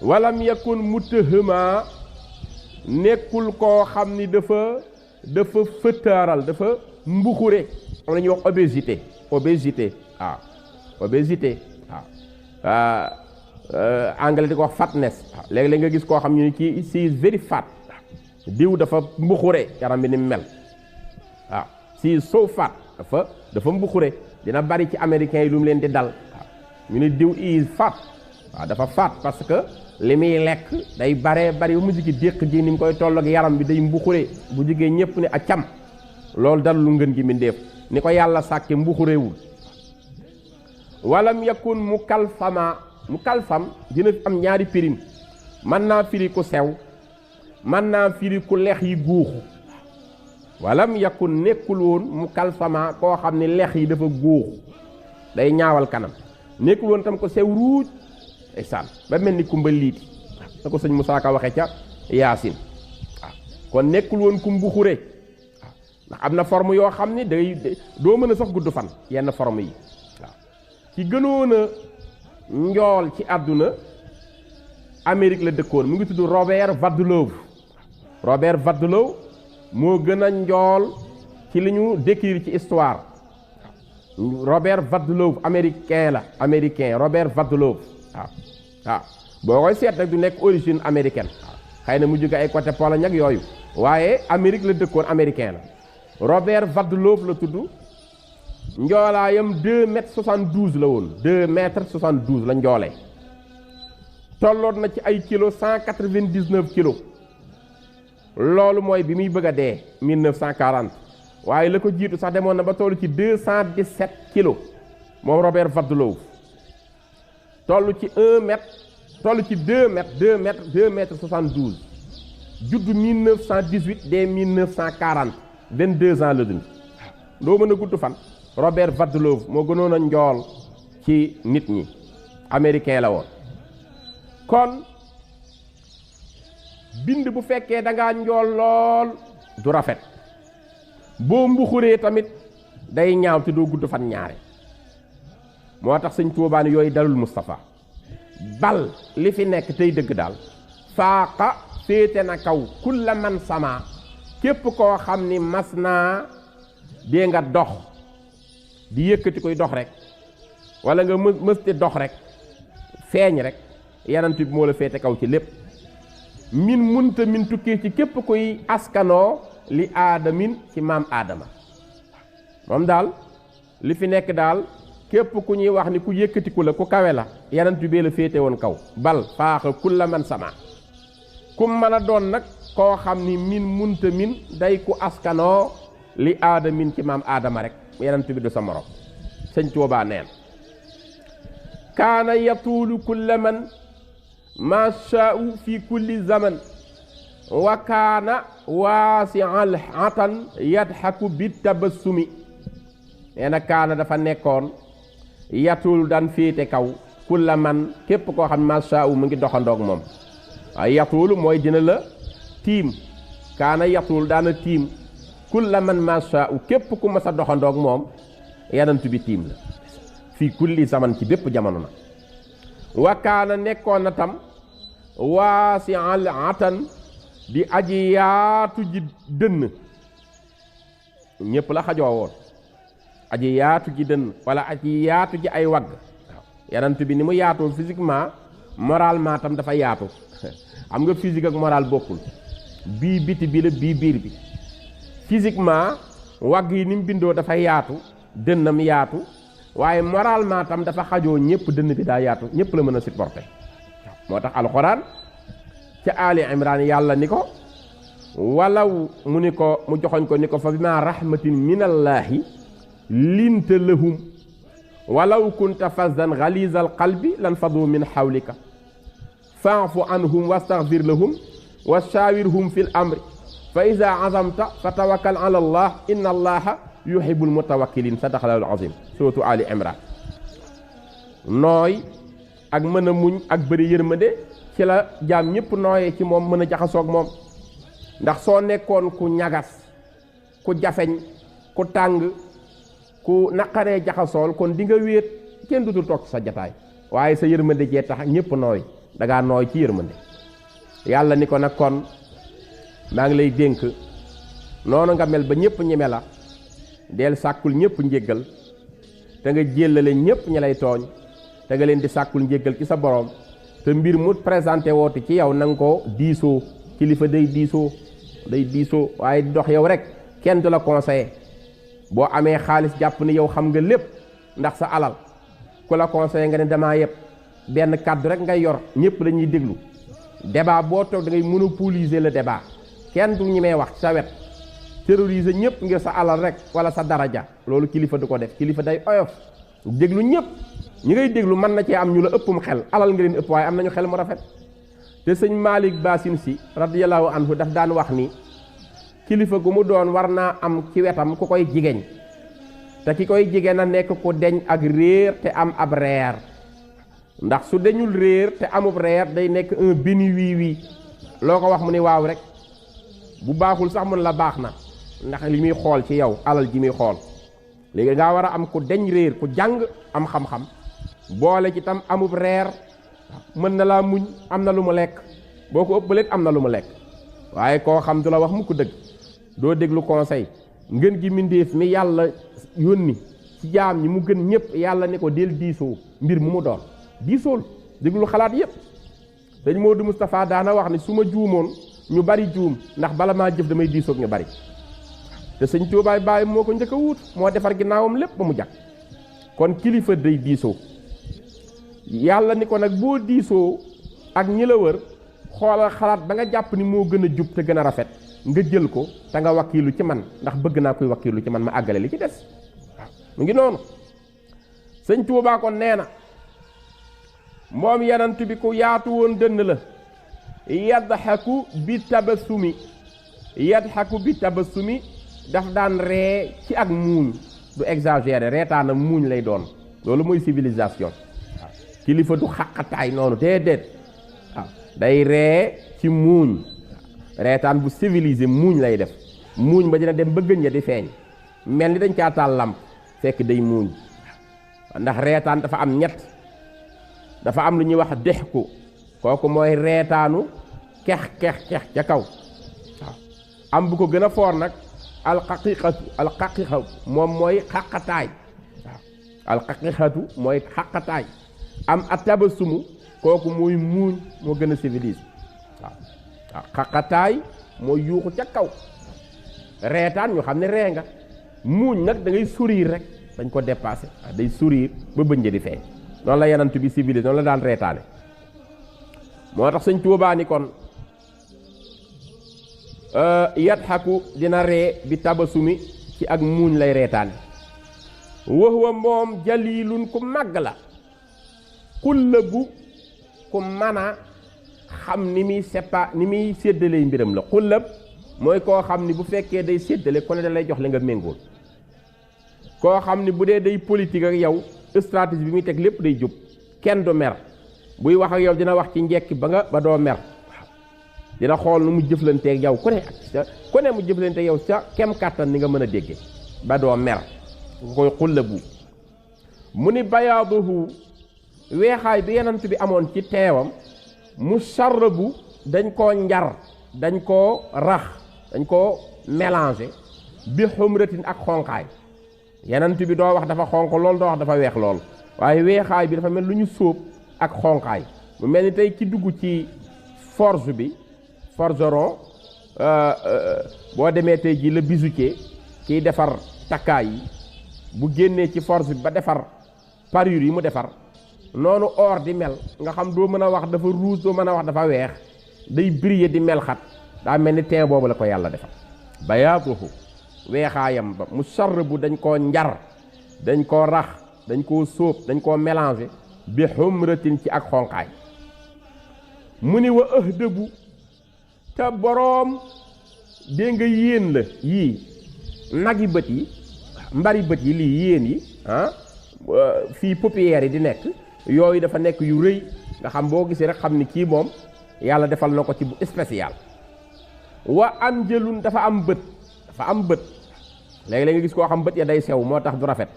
walam yakun mutahama nekkul koo xam ni dafa fëttaaral dafa mbuxure am na ñuy wax obésité waaw obésité waaw anglais di ko wax fatness waaw léegi-léeg nga gis koo xam ñu ni kii si very fat diw dafa mbuxure yaram bi ni mel waaw si so fat dafa mbuxure dina bari ci américains yi lu mu leen di dal waaw ñu ni diw is fat waaw dafa fat parce que li muy lekk day bari ba mujj gi déq ji ni mu koy toll ak yaram bi day mbuxure bu jigee ñëpp ni a cam loolu dal lu ngën gi mindéef ni ko yàlla sàkke mbuxurewul walam yakun mu kalfam dina am ñaari pirim mën naa firi ku sew mën naa firi ku lex yi guuxu walam yakun nekkul woon mu kalfama koo xam ne lex yi dafa guuxu day ñaawal kanam nekkul woon tam ko sew ruuj esaan ba mel ni kumba liiti na ko sëñ Moussa Ka waxe ca Yaasin waaw kon nekkul woon ku mbuxure waaw ndax am na forme yoo xam ne doo mën a sax gudd fan yenn forme yi waaw ci gënoon a njool ci àdduna Amérique la dëkkoon mu ngi tudd Robert Wadlow moo gën a njool ci li ñu décrire ci histoire Robert Wadlow américain Robert Wadlow waaw boo koy seet nag du nekk origine américaine waaw xëy na mu jóge ay côté Pologne ak yooyu waaye Amérique la dëkkoon américain la Robert Wadlow la tudd njoolaayam 2m72 la woon 2m72 la njoolee tolloon na ci ay kilos 199 kilos loolu mooy bi muy bëgg a dee 1940 waaye la ko jiitu sax demoon na ba toll ci 217 kilos moom Robert Wadlow toll ci 1 mètre toll ci 2 mètres 72 juddu 1918 dee 1940 22 ans la dund doo mën a gudd fan Robert Wadlow moo gënoon a njool ci nit ñi américain la woon kon bind bu fekkee da ngaa njool lool du rafet boo mbuxuree tamit day ñaaw te doo gudd fan ñaare moo tax sëñ Tuubaa yooyu dalul Moustapha bal li fi nekk tey dëgg daal faaqa féete na kaw kulla man sama képp koo xam ni mas naa dee nga dox di yëkkati koy dox rek wala nga mësti dox rek feeñ rek yanant bi moo la féete kaw ci lépp min munta min tukkee ci képp koy askanoo li aadamin ci maam aadama moom daal li fi nekk daal képp ku ñuy wax ni ku yëkkatiku la ku kawe la yanant bi la féete woon kaw bal faaxa kulla man sama kum mën a doon nag koo xam ni min munta min day ku askanoo li aadamin ci maam aadama rek yanant bi du sa morom sëñ Tuubaa neen kaana yatuulu kulla man ma shaa'u fi kulli zaman wa kaana waasi'al atan yadhaku bi tabassumi nee na kaana dafa nekkoon yatuulu daan féete kaw kulla man képp koo xam ma shaa'u mu ngi doxandoog moom waaye yatuulu mooy dina la tiim kaana yatuulu daana tiim kulla man ma shaa'u képp ku mas a doxandoog moom yanant bi tiim la fii kulli zaman ci bépp jamono na wa kaana nekkoon na tam waasi'al atan di aji yaatu ji dënn ñépp la xajoo woon aji yaatu ji dënn wala aji yaatu ji ay wagg waaw yanant bi ni mu yaatoo physiquement moralement tam dafa yaatu xam nga physique ak moral bokkul bii biti bi la bii biir bi physiquement wagg yi ni mu bindoo dafa yaatu dënnam yaatu waaye moralement tam dafa xajoo ñëpp dënn bi daa yaatu ñëpp la mën a supporter moo tax alxuraan ca Ali Imran yàlla ni ko walaw mu ni ko mu joxoñ ko ni ko fa bima rahmatin minallaahi linta lahum walaw kunta fazdan ghalizal qalbi lan fadu min hawlika fa'fu anhum wastaghfir lahum wa shawirhum fil amri fa iza azamta fa tawakkal ala allah inna allaha yuhibbul mutawakkilin sadaqallahul azim suratu Ali Imran nooy ak mën a muñ ak bëri yërmande ci la jaam ñëpp nooyee ci moom mën a jaxasoog moom ndax soo nekkoon ku ñagas ku jafeñ ku tàng ku naqaree jaxasool kon di nga wéet kenn dutul toog ci sa jataay waaye sa yërmande jee tax ñëpp nooy dangaa nooy ci yërmande yàlla ni ko nag kon maa ngi lay dénk noonu nga mel ba ñëpp ñeme la del sàkkul ñëpp njéggal te nga jéllale ñëpp ñi lay tooñ te nga leen di sàkkul njéggal ci sa borom te mbir mu présenté woote ci yow na nga ko diisoo kilifa day diisoo waaye dox yow rek kenn du la conseillé boo amee xaalis jàpp ni yow xam nga lépp ndax sa alal ku la conseillé nga ne damaa yëpp benn kàddu rek ngay yor ñëpp dañuy déglu débat boo toog da ngay monopoliser le débat kenn du ñi may wax ci sa wet terroriser ñëpp ngir sa alal rek wala sa daraja loolu kilifa du ko def kilifa day oyof déglu ñëpp ñi ngay déglu mën na cee am ñu la ëppum xel alal nga leen ëpp waaye am nañu xel mu rafet te sëñ Malick Basin si radiyallahu anhu daf daan wax ni kilifa gu mu doon war naa am ci wetam ku koy jigéen te ki koy jigéen a nekk ku deñ ak réer te am ab reer ndax su deñul réer te amub reer day nekk un béni wii loo ko wax mu ni waaw rek bu baaxul sax mun la baax na ndax li muy xool ci yow alal ji muy xool léegi ngaa war a am ku deñ réer ku jàng am xam-xam boole ci tam amub reer mën na laa muñ am na lu mu lekk boo ko ëppaleet am na lu mu lekk waaye koo xam du la wax mukk dëgg doo déglu conseil ngën gi mbindéef mi yàlla yónni ci jaam ñi mu gën ñëpp yàlla ni ko del diisoo mbir mu doon diisool déglu xalaat yépp sëñ Modou Moustapha daana wax ni su ma juumoon ñu bari juum ndax bala maa jëf damay diisoog ñu bari te sëñ Tuubaay bàyyi moo ko njëkk a wuut moo defar ginnaawam lépp ba mu jag kon kilifa day diisoo yàlla ni ko nag boo diisoo ak ñi la wër xoolal xalaat ba nga jàpp ni moo gën a jub te gën a rafet nga jël ko te nga wakkiilu ci man ndax bëgg naa koy wakkiilu ci man ma àggale li ci des waaw mu ngi noonu sëñ Tuubaa kon nee na moom yanant bi ku yaatu woon dënn la yadxaku bi tabassumi daf daan ree ci ak muuñ du exagéré reetaana muuñ lay doon loolu mooy civilisation waaw kilifa du xaqataay noonu déedéet waaw day ree ci muuñ reetaan bu civilisé muuñ lay def muuñ ba dina dem ba gëñ ya di feeñ mel ni dañ caa taal làmp fekk day muuñ ndax reetaan dafa am ñett dafa am lu ñuy wax dexku kooku mooy reetaanu kex ca kaw waaw am bu ko gën a foor nag alxaqiqatu moom mooy xaqataay waaw alxaqiqatu mooy xaqataay am atabasumu kooku mooy muuñ moo gën a civilisé waaw xaqataay mooy yuuxu ca kaw reetaan ñu xam ne ree nga muuñ nag da ngay sourire rek dañ ko dépassé day sourire ba bëñ di feeñ noonu la yanant bi civilisé noonu la daan reetaane moo tax sëñ Tuubaa ni kon yadxaku dina ree bi tabasumi ci ak muuñ lay reetaane waxwa moom jalilun ku màgg la xullëbu ku mën a xam ni muy séddalee mbiram la xullëb mooy koo xam ni bu fekkee day séddale ku ne da lay jox li nga méngool koo xam ni bu dee day politique ak yow stratégie bi muy teg lépp day jub kenn du mer buy wax ak yow dina wax ci njekki ba doo mer dina xool nu mu jëflanteeg yow ku ne mu jëflanteeg yow sa kem kàttan ni nga mën a déggee ba doo mer nga koy xullabu mu ni bayaaduhu weexaay bi yenant bi amoon ci teewam musharrabu dañ koo njar dañ koo rax dañ koo mélanger bi xumratin ak xonqaay yenant bi doo wax dafa xonq lool doo wax dafa weex lool waaye weexaay bi dafa mel lu ñu sóob ak xonqaay mu mel ni tey ki dugg ci forge bi forgeron boo demee tey ji le bijoutier kiy defar takkaay yi bu génnee ci forge bi ba defar parure yi mu defar noonu or di mel nga xam doo mën a wax dafa rouge doo mën a wax dafa weex day briller di mel xat daa mel ni teen boobu la ko yàlla defar bayaatuhu weexaayam ba musharrabu dañ koo njar dañ koo rax dañ koo sóob dañ koo mélanger bi xumratin ci ak xonqaay mu ni wa ëhdëbu te boroom dégg nga yéen la yii nagi bët yi mbari bët yi lii yéen yi fii paupières yi di nekk yooyu dafa nekk yu rëy nga xam boo gisee rek xam ni kii moom yàlla defal na ko ci bu spécial wa anjëlun dafa am bët léegi-léegi nga gis koo xam bët ya day sew moo tax du rafet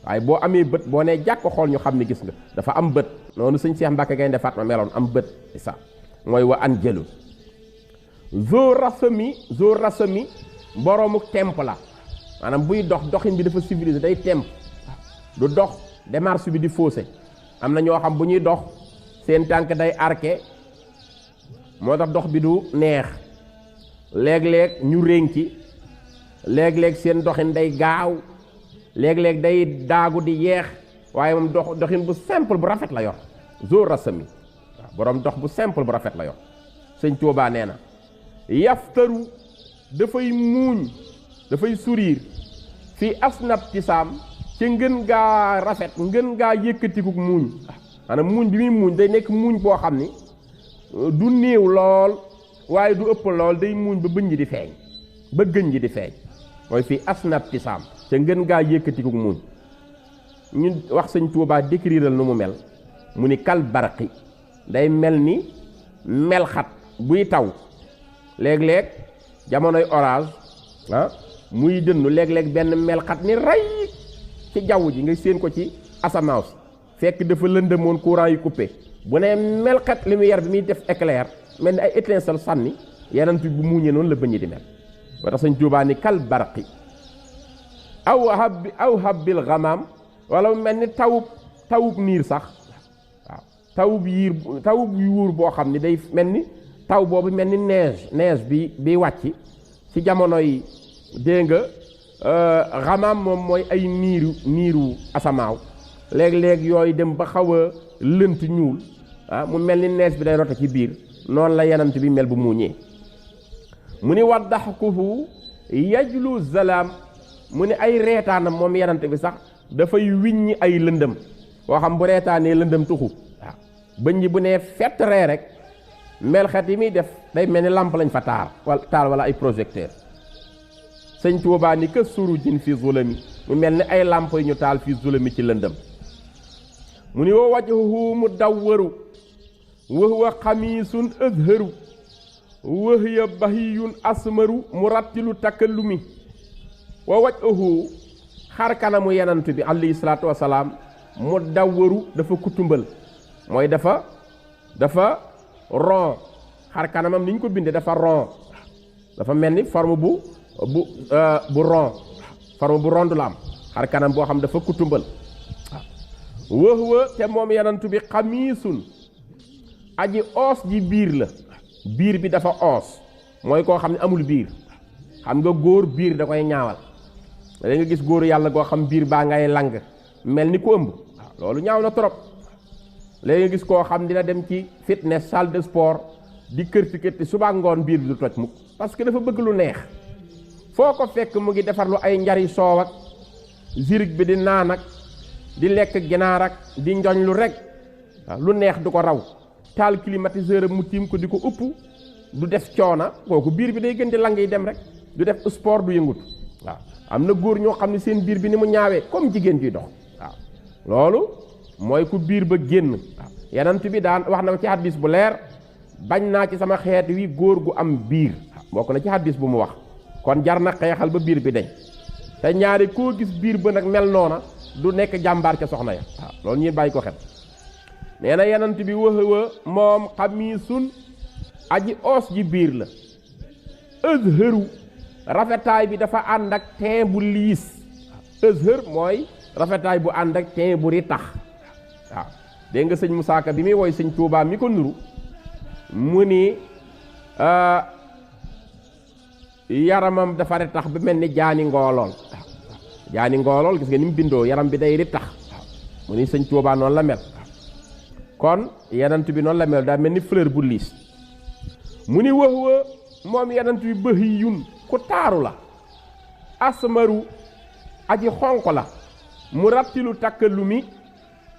waaye boo amee bët boo nee jàkk xool ñu xam ni gis nga dafa am bët noonu sëñ Cheikh Mbacke Gaynde Fatma meloon am bët ça mooy wa anjëlun zoo rasami boroomu temp la maanaam buy dox doxin bi dafa civilisé day temp du dox démarche bi di faussé am na ñoo xam bu ñuy dox seen tànk day arqué moo tax dox bi du neex léeg-léeg ñu rénki léeg-léeg seen doxin day gaaw léeg-léeg day daagu di yeex waaye moom doxin bu simple bu rafet la yor zoo rasami waaw boroom dox bu simple bu rafet la yor sëñ Tuubaa nee na yaftaru dafay muuñ dafay sourire fii asnab tisaam ci ngën gaa rafet ngën gaa yëkkatikuk muuñ maanaam muuñ bi muy muuñ day nekk muuñ boo xam ni du néew lool waaye du ëpp lool day muuñ ba bëñ ji di feeñ ba gëñ ji di feeñ mooy fii asnab tisaam ca ngën gaa yëkkatikuk muuñ ñu wax sëñ Tuubaa décriral nu mu mel mu ni kal barqi day mel ni melxat buy taw léeg-léeg jamonoy orage muy dënnu léeg-léeg benn melxat ni ray ci jaww ji nga séen ko ci asamaaw si fekk dafa lëndëmoon courant yi coupé bu ne melxat lumière bi muy def éclair mel ni ay étincelle sànni yenant bu muuñee noonu la bëñ di mel moo tax sëñ Tuubaa ni kal barqi aw habbil ghamam wala mu mel ni tawub niir sax waaw tawub yuur boo xam ni day mel ni taw boobu mel ni neige bi wàcc ci jamono yi dégg nga xamaam moom mooy ay niiru asamaaw léeg-léeg yooyu dem ba xaw a lënt ñuul mu mel ni neige bi day rote ci biir noonu la yenant bi mel bu muuñee mu ni waddaxkuhu yajlu zalaam mu ni ay reetaanam moom yenant bi sax dafay wiññi ay lëndëm boo xam bu reetaanee lëndëm tuxu waaw bëñ ñi bu nee fett ree rek melxet yi muy def day mel ni làmp lañ fa taal wala ay projecteur sëñ Tuubaa ni ka surujin fi zulami mu mel ni ay làmp yu ñu taal fi zulami ci lëndëm mu ni wa wajhuhu mudawwaru wa huwa xamiisun azharu wa hiya bahiyun asmaru murattilu takallumi wa wajhuhu xar kanamu yenant bi alayhi salaatu wasalaam mudawwaru dafa kutumbal mooy dafa rond xar kanamam ni ñu ko bindee dafa rond dafa mel ni forme bu rond forme bu rond la am xar kanam boo xam dafa kutumbal waaw wëx te moom yenantu bi xamiisun aji oos ji biir la biir bi dafa oos mooy koo xam ne amul biir xam nga góor biir da koy ñaawal da nga gis góoru yàlla goo xam biir baa ngay lang mel ni ku ëmb loolu ñaaw na trop léegi nga gis koo xam dina dem ci fitness salle de sport di kërti kërti suba ngoon biir bi du toj mukk parce que dafa bëgg lu neex foo ko fekk mu ngi defar lu ay njari soow ak zirig bi di naan ak di lekk ginaar ak di njoñ lu rek waaw lu neex du ko raw taal climatiseur mu tiim ko di ko upp du def coona kooku biir bi day gën di lang yi dem rek du def sport du yëngut waaw am na góor ñoo xam ne seen biir bi ni mu ñaawee comme jigéen jiy dox waaw loolu mooy ku biir ba génn waaw yenant bi daan wax na ko ci hadis bu leer bañ naa ci sama xeet wi góor gu am biir bokk na ci hadis bu mu wax kon jar na xeexal ba biir bi dañ te ñaari koo gis biir ba nag mel noona du nekk jàmbaar ca soxna ya waaw loolu ñuy bàyyi ko xel. nee na yenant bi waxawa moom xamiisun aji oos ji biir la azhëru rafetaay bi dafa ànd ak teen bu liis azhër mooy rafetaay bu ànd ak teen bu ritax waaw dégg nga sëñ Musaa Ka bi muy woy sëñ Tuubaa mi ko nuru mu ni yaramam dafa ritax ba mel ni jaani ngoolool waaw jaani ngoolool gis nga ni mu bindoo yaram bi day ritax waaw mu ni sëñ Tuubaa noonu la mel kon yenant bi noonu la mel daa mel ni fleur bu liis mu ni wax wa moom yenant bi bëhi yun ku taaru la asmaru aji xonq la mu rattilu takkalumi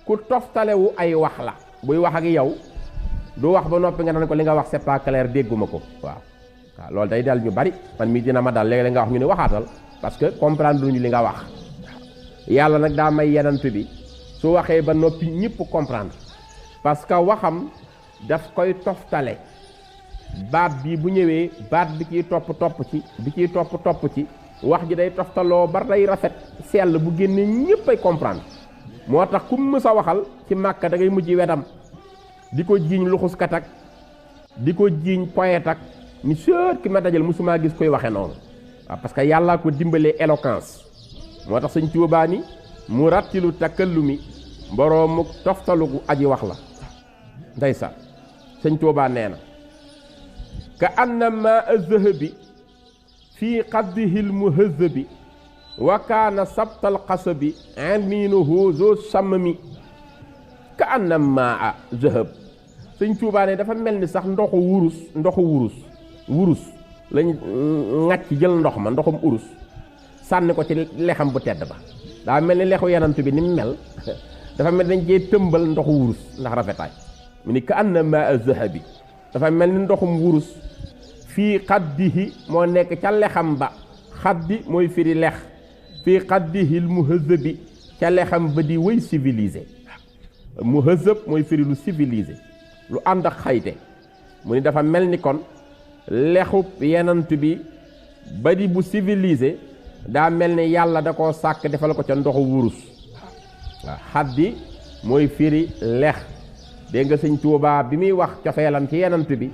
ku toftalewu ay wax la buy wax ak yow du wax ba noppi nga naan ko li nga wax c'est pas clair dégguma ko waaw loolu day dal ñu bari man mii dina ma dal léeg-léeg nga wax ñu ne waxaatal parce que comprendre luñu li nga wax yàlla nag daa may yenant bi su waxee ba noppi ñëpp comprendre parce que waxam daf koy toftale baat bi bu ñëwee baat bi ciy topp ci bi ciy topp ci wax ji day toftaloo ba day rafet sell bu génnee ñëpp ay comprendre moo tax ku mës a waxal ci Màkka da ngay mujj wetam di ko jiiñ luxuskat ak di ko jiiñ poète ak ni sër ki ma dajal mësumaa gis koy waxe noonu waaw parce que yàllaa ko dimbalee éloquence moo tax sëñ Tuubaa ni mu rattilu takallumi boroomu toftalu aji wax la ndeysaan sëñ Tuubaa nee na ka annama azhabi fii qaddihi almuhazabi wa kaana sabtal qasabi aminuhu zo sammami ka annama zahab sëñ Tuubaa ne dafa mel ni sax ndoxu wurus lañ ŋàcc jël ndox ma ndoxum urus sànni ko ci lexam bu tedd ba daa mel ni lexu yanant bi ni mu mel dafa mel dañ cee tëmbal ndoxu wurus ndax rafetaay mu ni ka annama zahabi dafa mel ni ndoxum wurus fii xaddihi moo nekk ca lexam ba xaddi mooy firi lex fii xaddihi muhazabi ca lexam ba di wëy civilisé muhazab mooy firi lu civilisé lu ànd ak xayte mu ni dafa mel ni kon lexub yenant bi ba di bu civilisé daa mel ni yàlla da koo sàkk defal ko ca ndoxu wurus waaw xaddi mooy firi lex dégg nga sëñ Tuubaa bi muy wax cofeelam ci yenant bi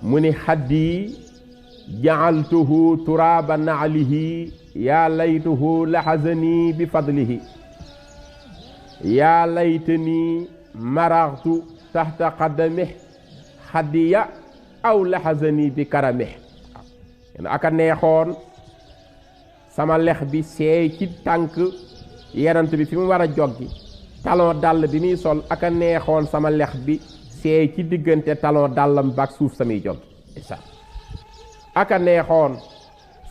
mu ni xaddi jaaltuhu turaaba naalihi yaa laytuhu laxazani bi fadlihi yaa laytani maraxtu taxta qaddamih xaddiya aw laxazani bi karamih aka neexoon sama lex bi seey ci tànk yenant bi fi mu war a joggi talon dàll bi muy sol aka neexoon sama lex bi seey ci diggante talon dàllam baak suuf samay joggi aka neexoon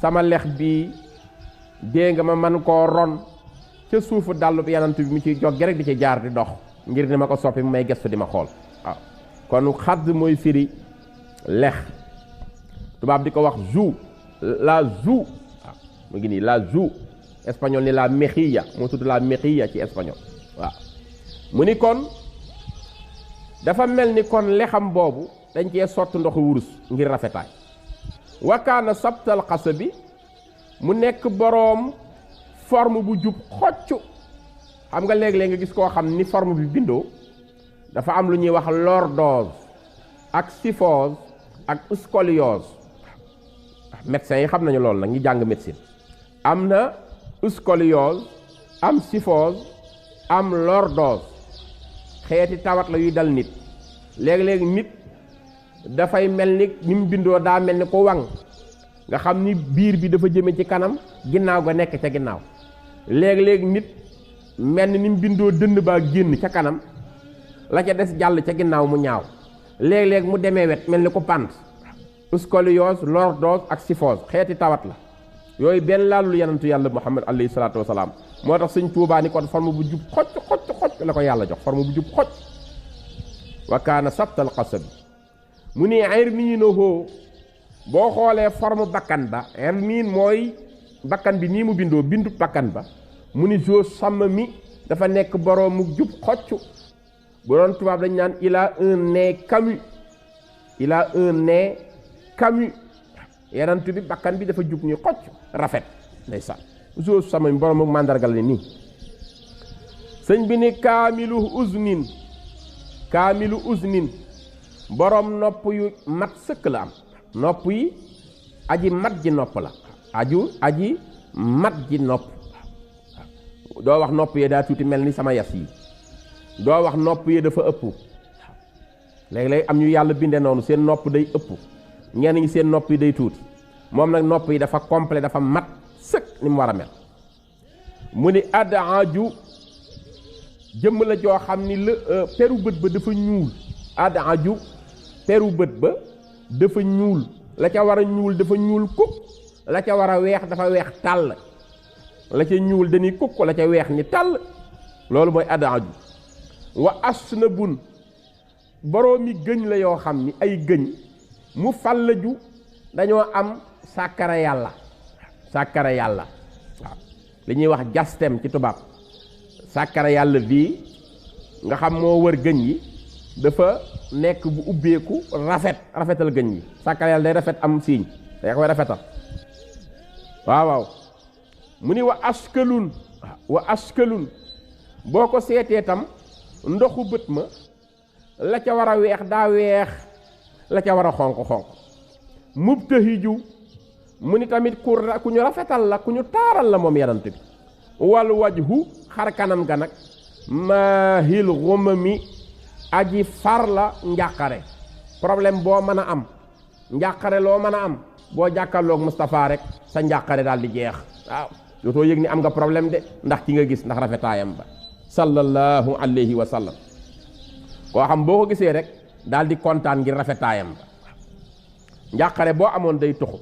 sama lex bi dée nga ma man koo ron ca suufu dàll bi yenant bi mu ciy joggi rek di ci jaar di dox ngir ni ma ko soppi mu may gestu di ma xool waaw kon xadd mooy firi lex tubaab di ko wax joue la joue waaw mu ngi nii la joue espagnol ni la mejilla moo tudd la mejilla ci espagnol waaw mu ni kon dafa mel ni kon lexam boobu dañ cee sotti ndoxu wurus ngir rafetaay wakaana sabtal xasa bi mu nekk boroom forme bu jub xocc xam nga léeg-léeg nga gis koo xam ni forme bi bindoo dafa am lu ñuy wax lordose ak kyphose ak scoliose médecins yi xam nañu loolu nag ñi jàng médecine am na scoliose am kyphose am lordose xeeti tawat la yuy dal nit léeg-léeg nit dafay mel ni mu bindoo daa mel ni ko waŋ nga xam ni biir bi dafa jëme ci kanam ginnaaw ga nekk ca ginnaaw léeg-léeg nit mel ni mu bindoo dënn baa génn ca kanam la ca des jàll ca ginnaaw mu ñaaw léeg-léeg mu demee wet mel ni ko pant scoliose lordose ak kyphose xeeti tawat la yooyu benn laalul yenantu yàlla Muhammad alayhi salaatu wasalaam moo tax sëñ Tuubaa ni kon forme bu jub xocc la ko yàlla jox forme bu jub xocc wa kaana sabtal qasabi mu ni irniinohoo boo xoolee forme bakkan ba irniin mooy bakkan bi nii mu bindoo bindu bakkan ba mu ni jo sàmm mi dafa nekk boroomu jub xocc bu doon tubaab dañ naan il a un nez camus il a un nez camus yenant bi bakkan bi dafa jub ñu xocc rafet ndeysaan zo sama borom ak màndargal ni nii sëñ bi ni kaamilu usnin borom nopp yu mat sëkk la am nopp yi aji mat ji nopp la aji mat ji nopp doo wax nopp yi daa tuuti mel ni sama yas yi doo wax nopp yi dafa ëpp léeg-léeg am ñu yàlla binde noonu seen nopp day ëpp ñenn ñi seen nopp yi day tuuti moom nag nopp yi dafa complet dafa mat sëkk ni mu war a mel mu ni adaaju jëmm la joo xam ni la peru bët ba dafa ñuul adaaju peru bët ba dafa ñuul la ca war a ñuul dafa ñuul kuk la ca war a weex dafa weex tàll la ca ñuul dañuy kuk la ca weex ni tàll loolu mooy adaaju wa asnabun boroomi gëñ la yoo xam ni ay gëñ mu fàllaju dañoo am sàkkara yàlla waaw li ñuy wax jastem ci tubaab sàkkara yàlla bii nga xam moo wër gëñ yi dafa nekk bu ubbeeku rafetal gëñ yi sàkkara yàlla day rafet am siiñ day koy rafetal waaw mu ni wa askalun boo ko seetee tam ndoxu bët ma la ca war a weex daa weex la ca war a xonq mubtahiju mu ni tamit ku ñu rafetal la ku ñu taaral la moom yanant bi wal wajhu xar kanam ga nag maahil xumami aji far la njàqare problème boo mën a am njàqare loo mën a am boo jàkkaarloog Moustapha rek sa njàqare daal di jeex waaw dootoo yëg ni am nga problème de ndax ki nga gis ndax rafetaayam ba sallallahu alayhi wa sallam koo xam boo ko gisee rek daal di kontaan ngir rafetaayam ba njàqare boo amoon day tuxu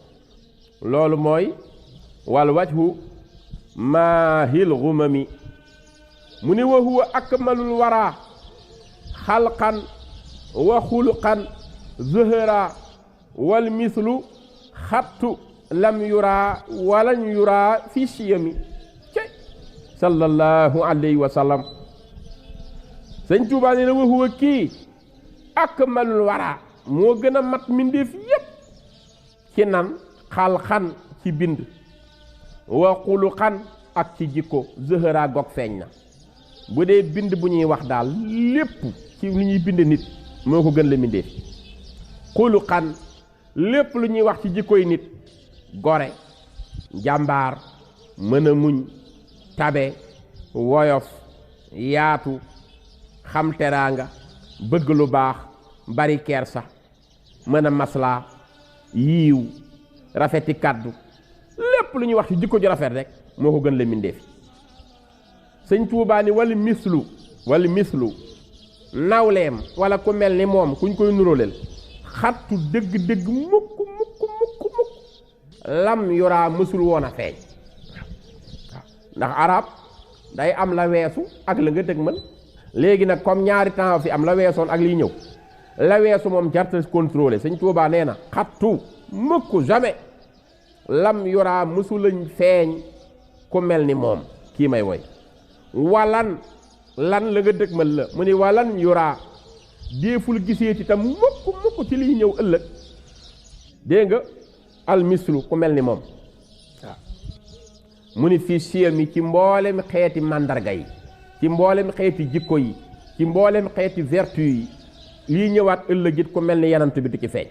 loolu mooy wal wajhu maahil xumami mu ni wa huwa akmalul wara xalqan wa xuluqan zuhra wal mislu xattu lam yura walan yura fi siyami sallallahu alayhi wa sallam sëñ Tuubaa nee na wa huwa kii akmalul wara moo gën a mat mbindéef yépp ci nan xalxan ci bind wa xuluqan ak ci jikko zëhëra gog feeñ na bu dee bind bu ñuy wax daal lépp ci lu ñuy bind nit moo ko gën la mbindéef xuluqan lépp lu ñuy wax ci jikkoy nit gore jàmbaar mën a muñ tabe woyof yaatu xam teraanga bëgg lu baax bari kersa mën a maslaa yiiw rafeti kàddu lépp lu ñuy wax ci jikko ju rafet rek moo ko gën la mbindéef sëñ Tuubaa ni wala mislu nawleem wala ku mel ni moom kuñ koy nuróoleel xattu dëgg mukk lam yoraa mësul woon a feeñ ndax arab day am la weesu ak la nga dëgg mën léegi nag comme ñaari temps fi am la weesoon ak liy ñëw la weesu moom jarta contrôlé sëñ Tuubaa nee na xattu mukk jamais lam yoraa mësulañ feeñ ku mel ni moom kii may woy walan lan la nga dëgmal la mu ni walan yoraa déeful giseeti tam mukk ci liy ñëw ëllëg dégg nga almislu ku mel ni moom waaw mu ni fii siyami ci mboolem xeeti màndarga yi ci mboolem xeeti jikko yi ci mboolem xeeti vertu yi lii ñëwaat ëllëg it ku mel ni yanant bi du ci feeñ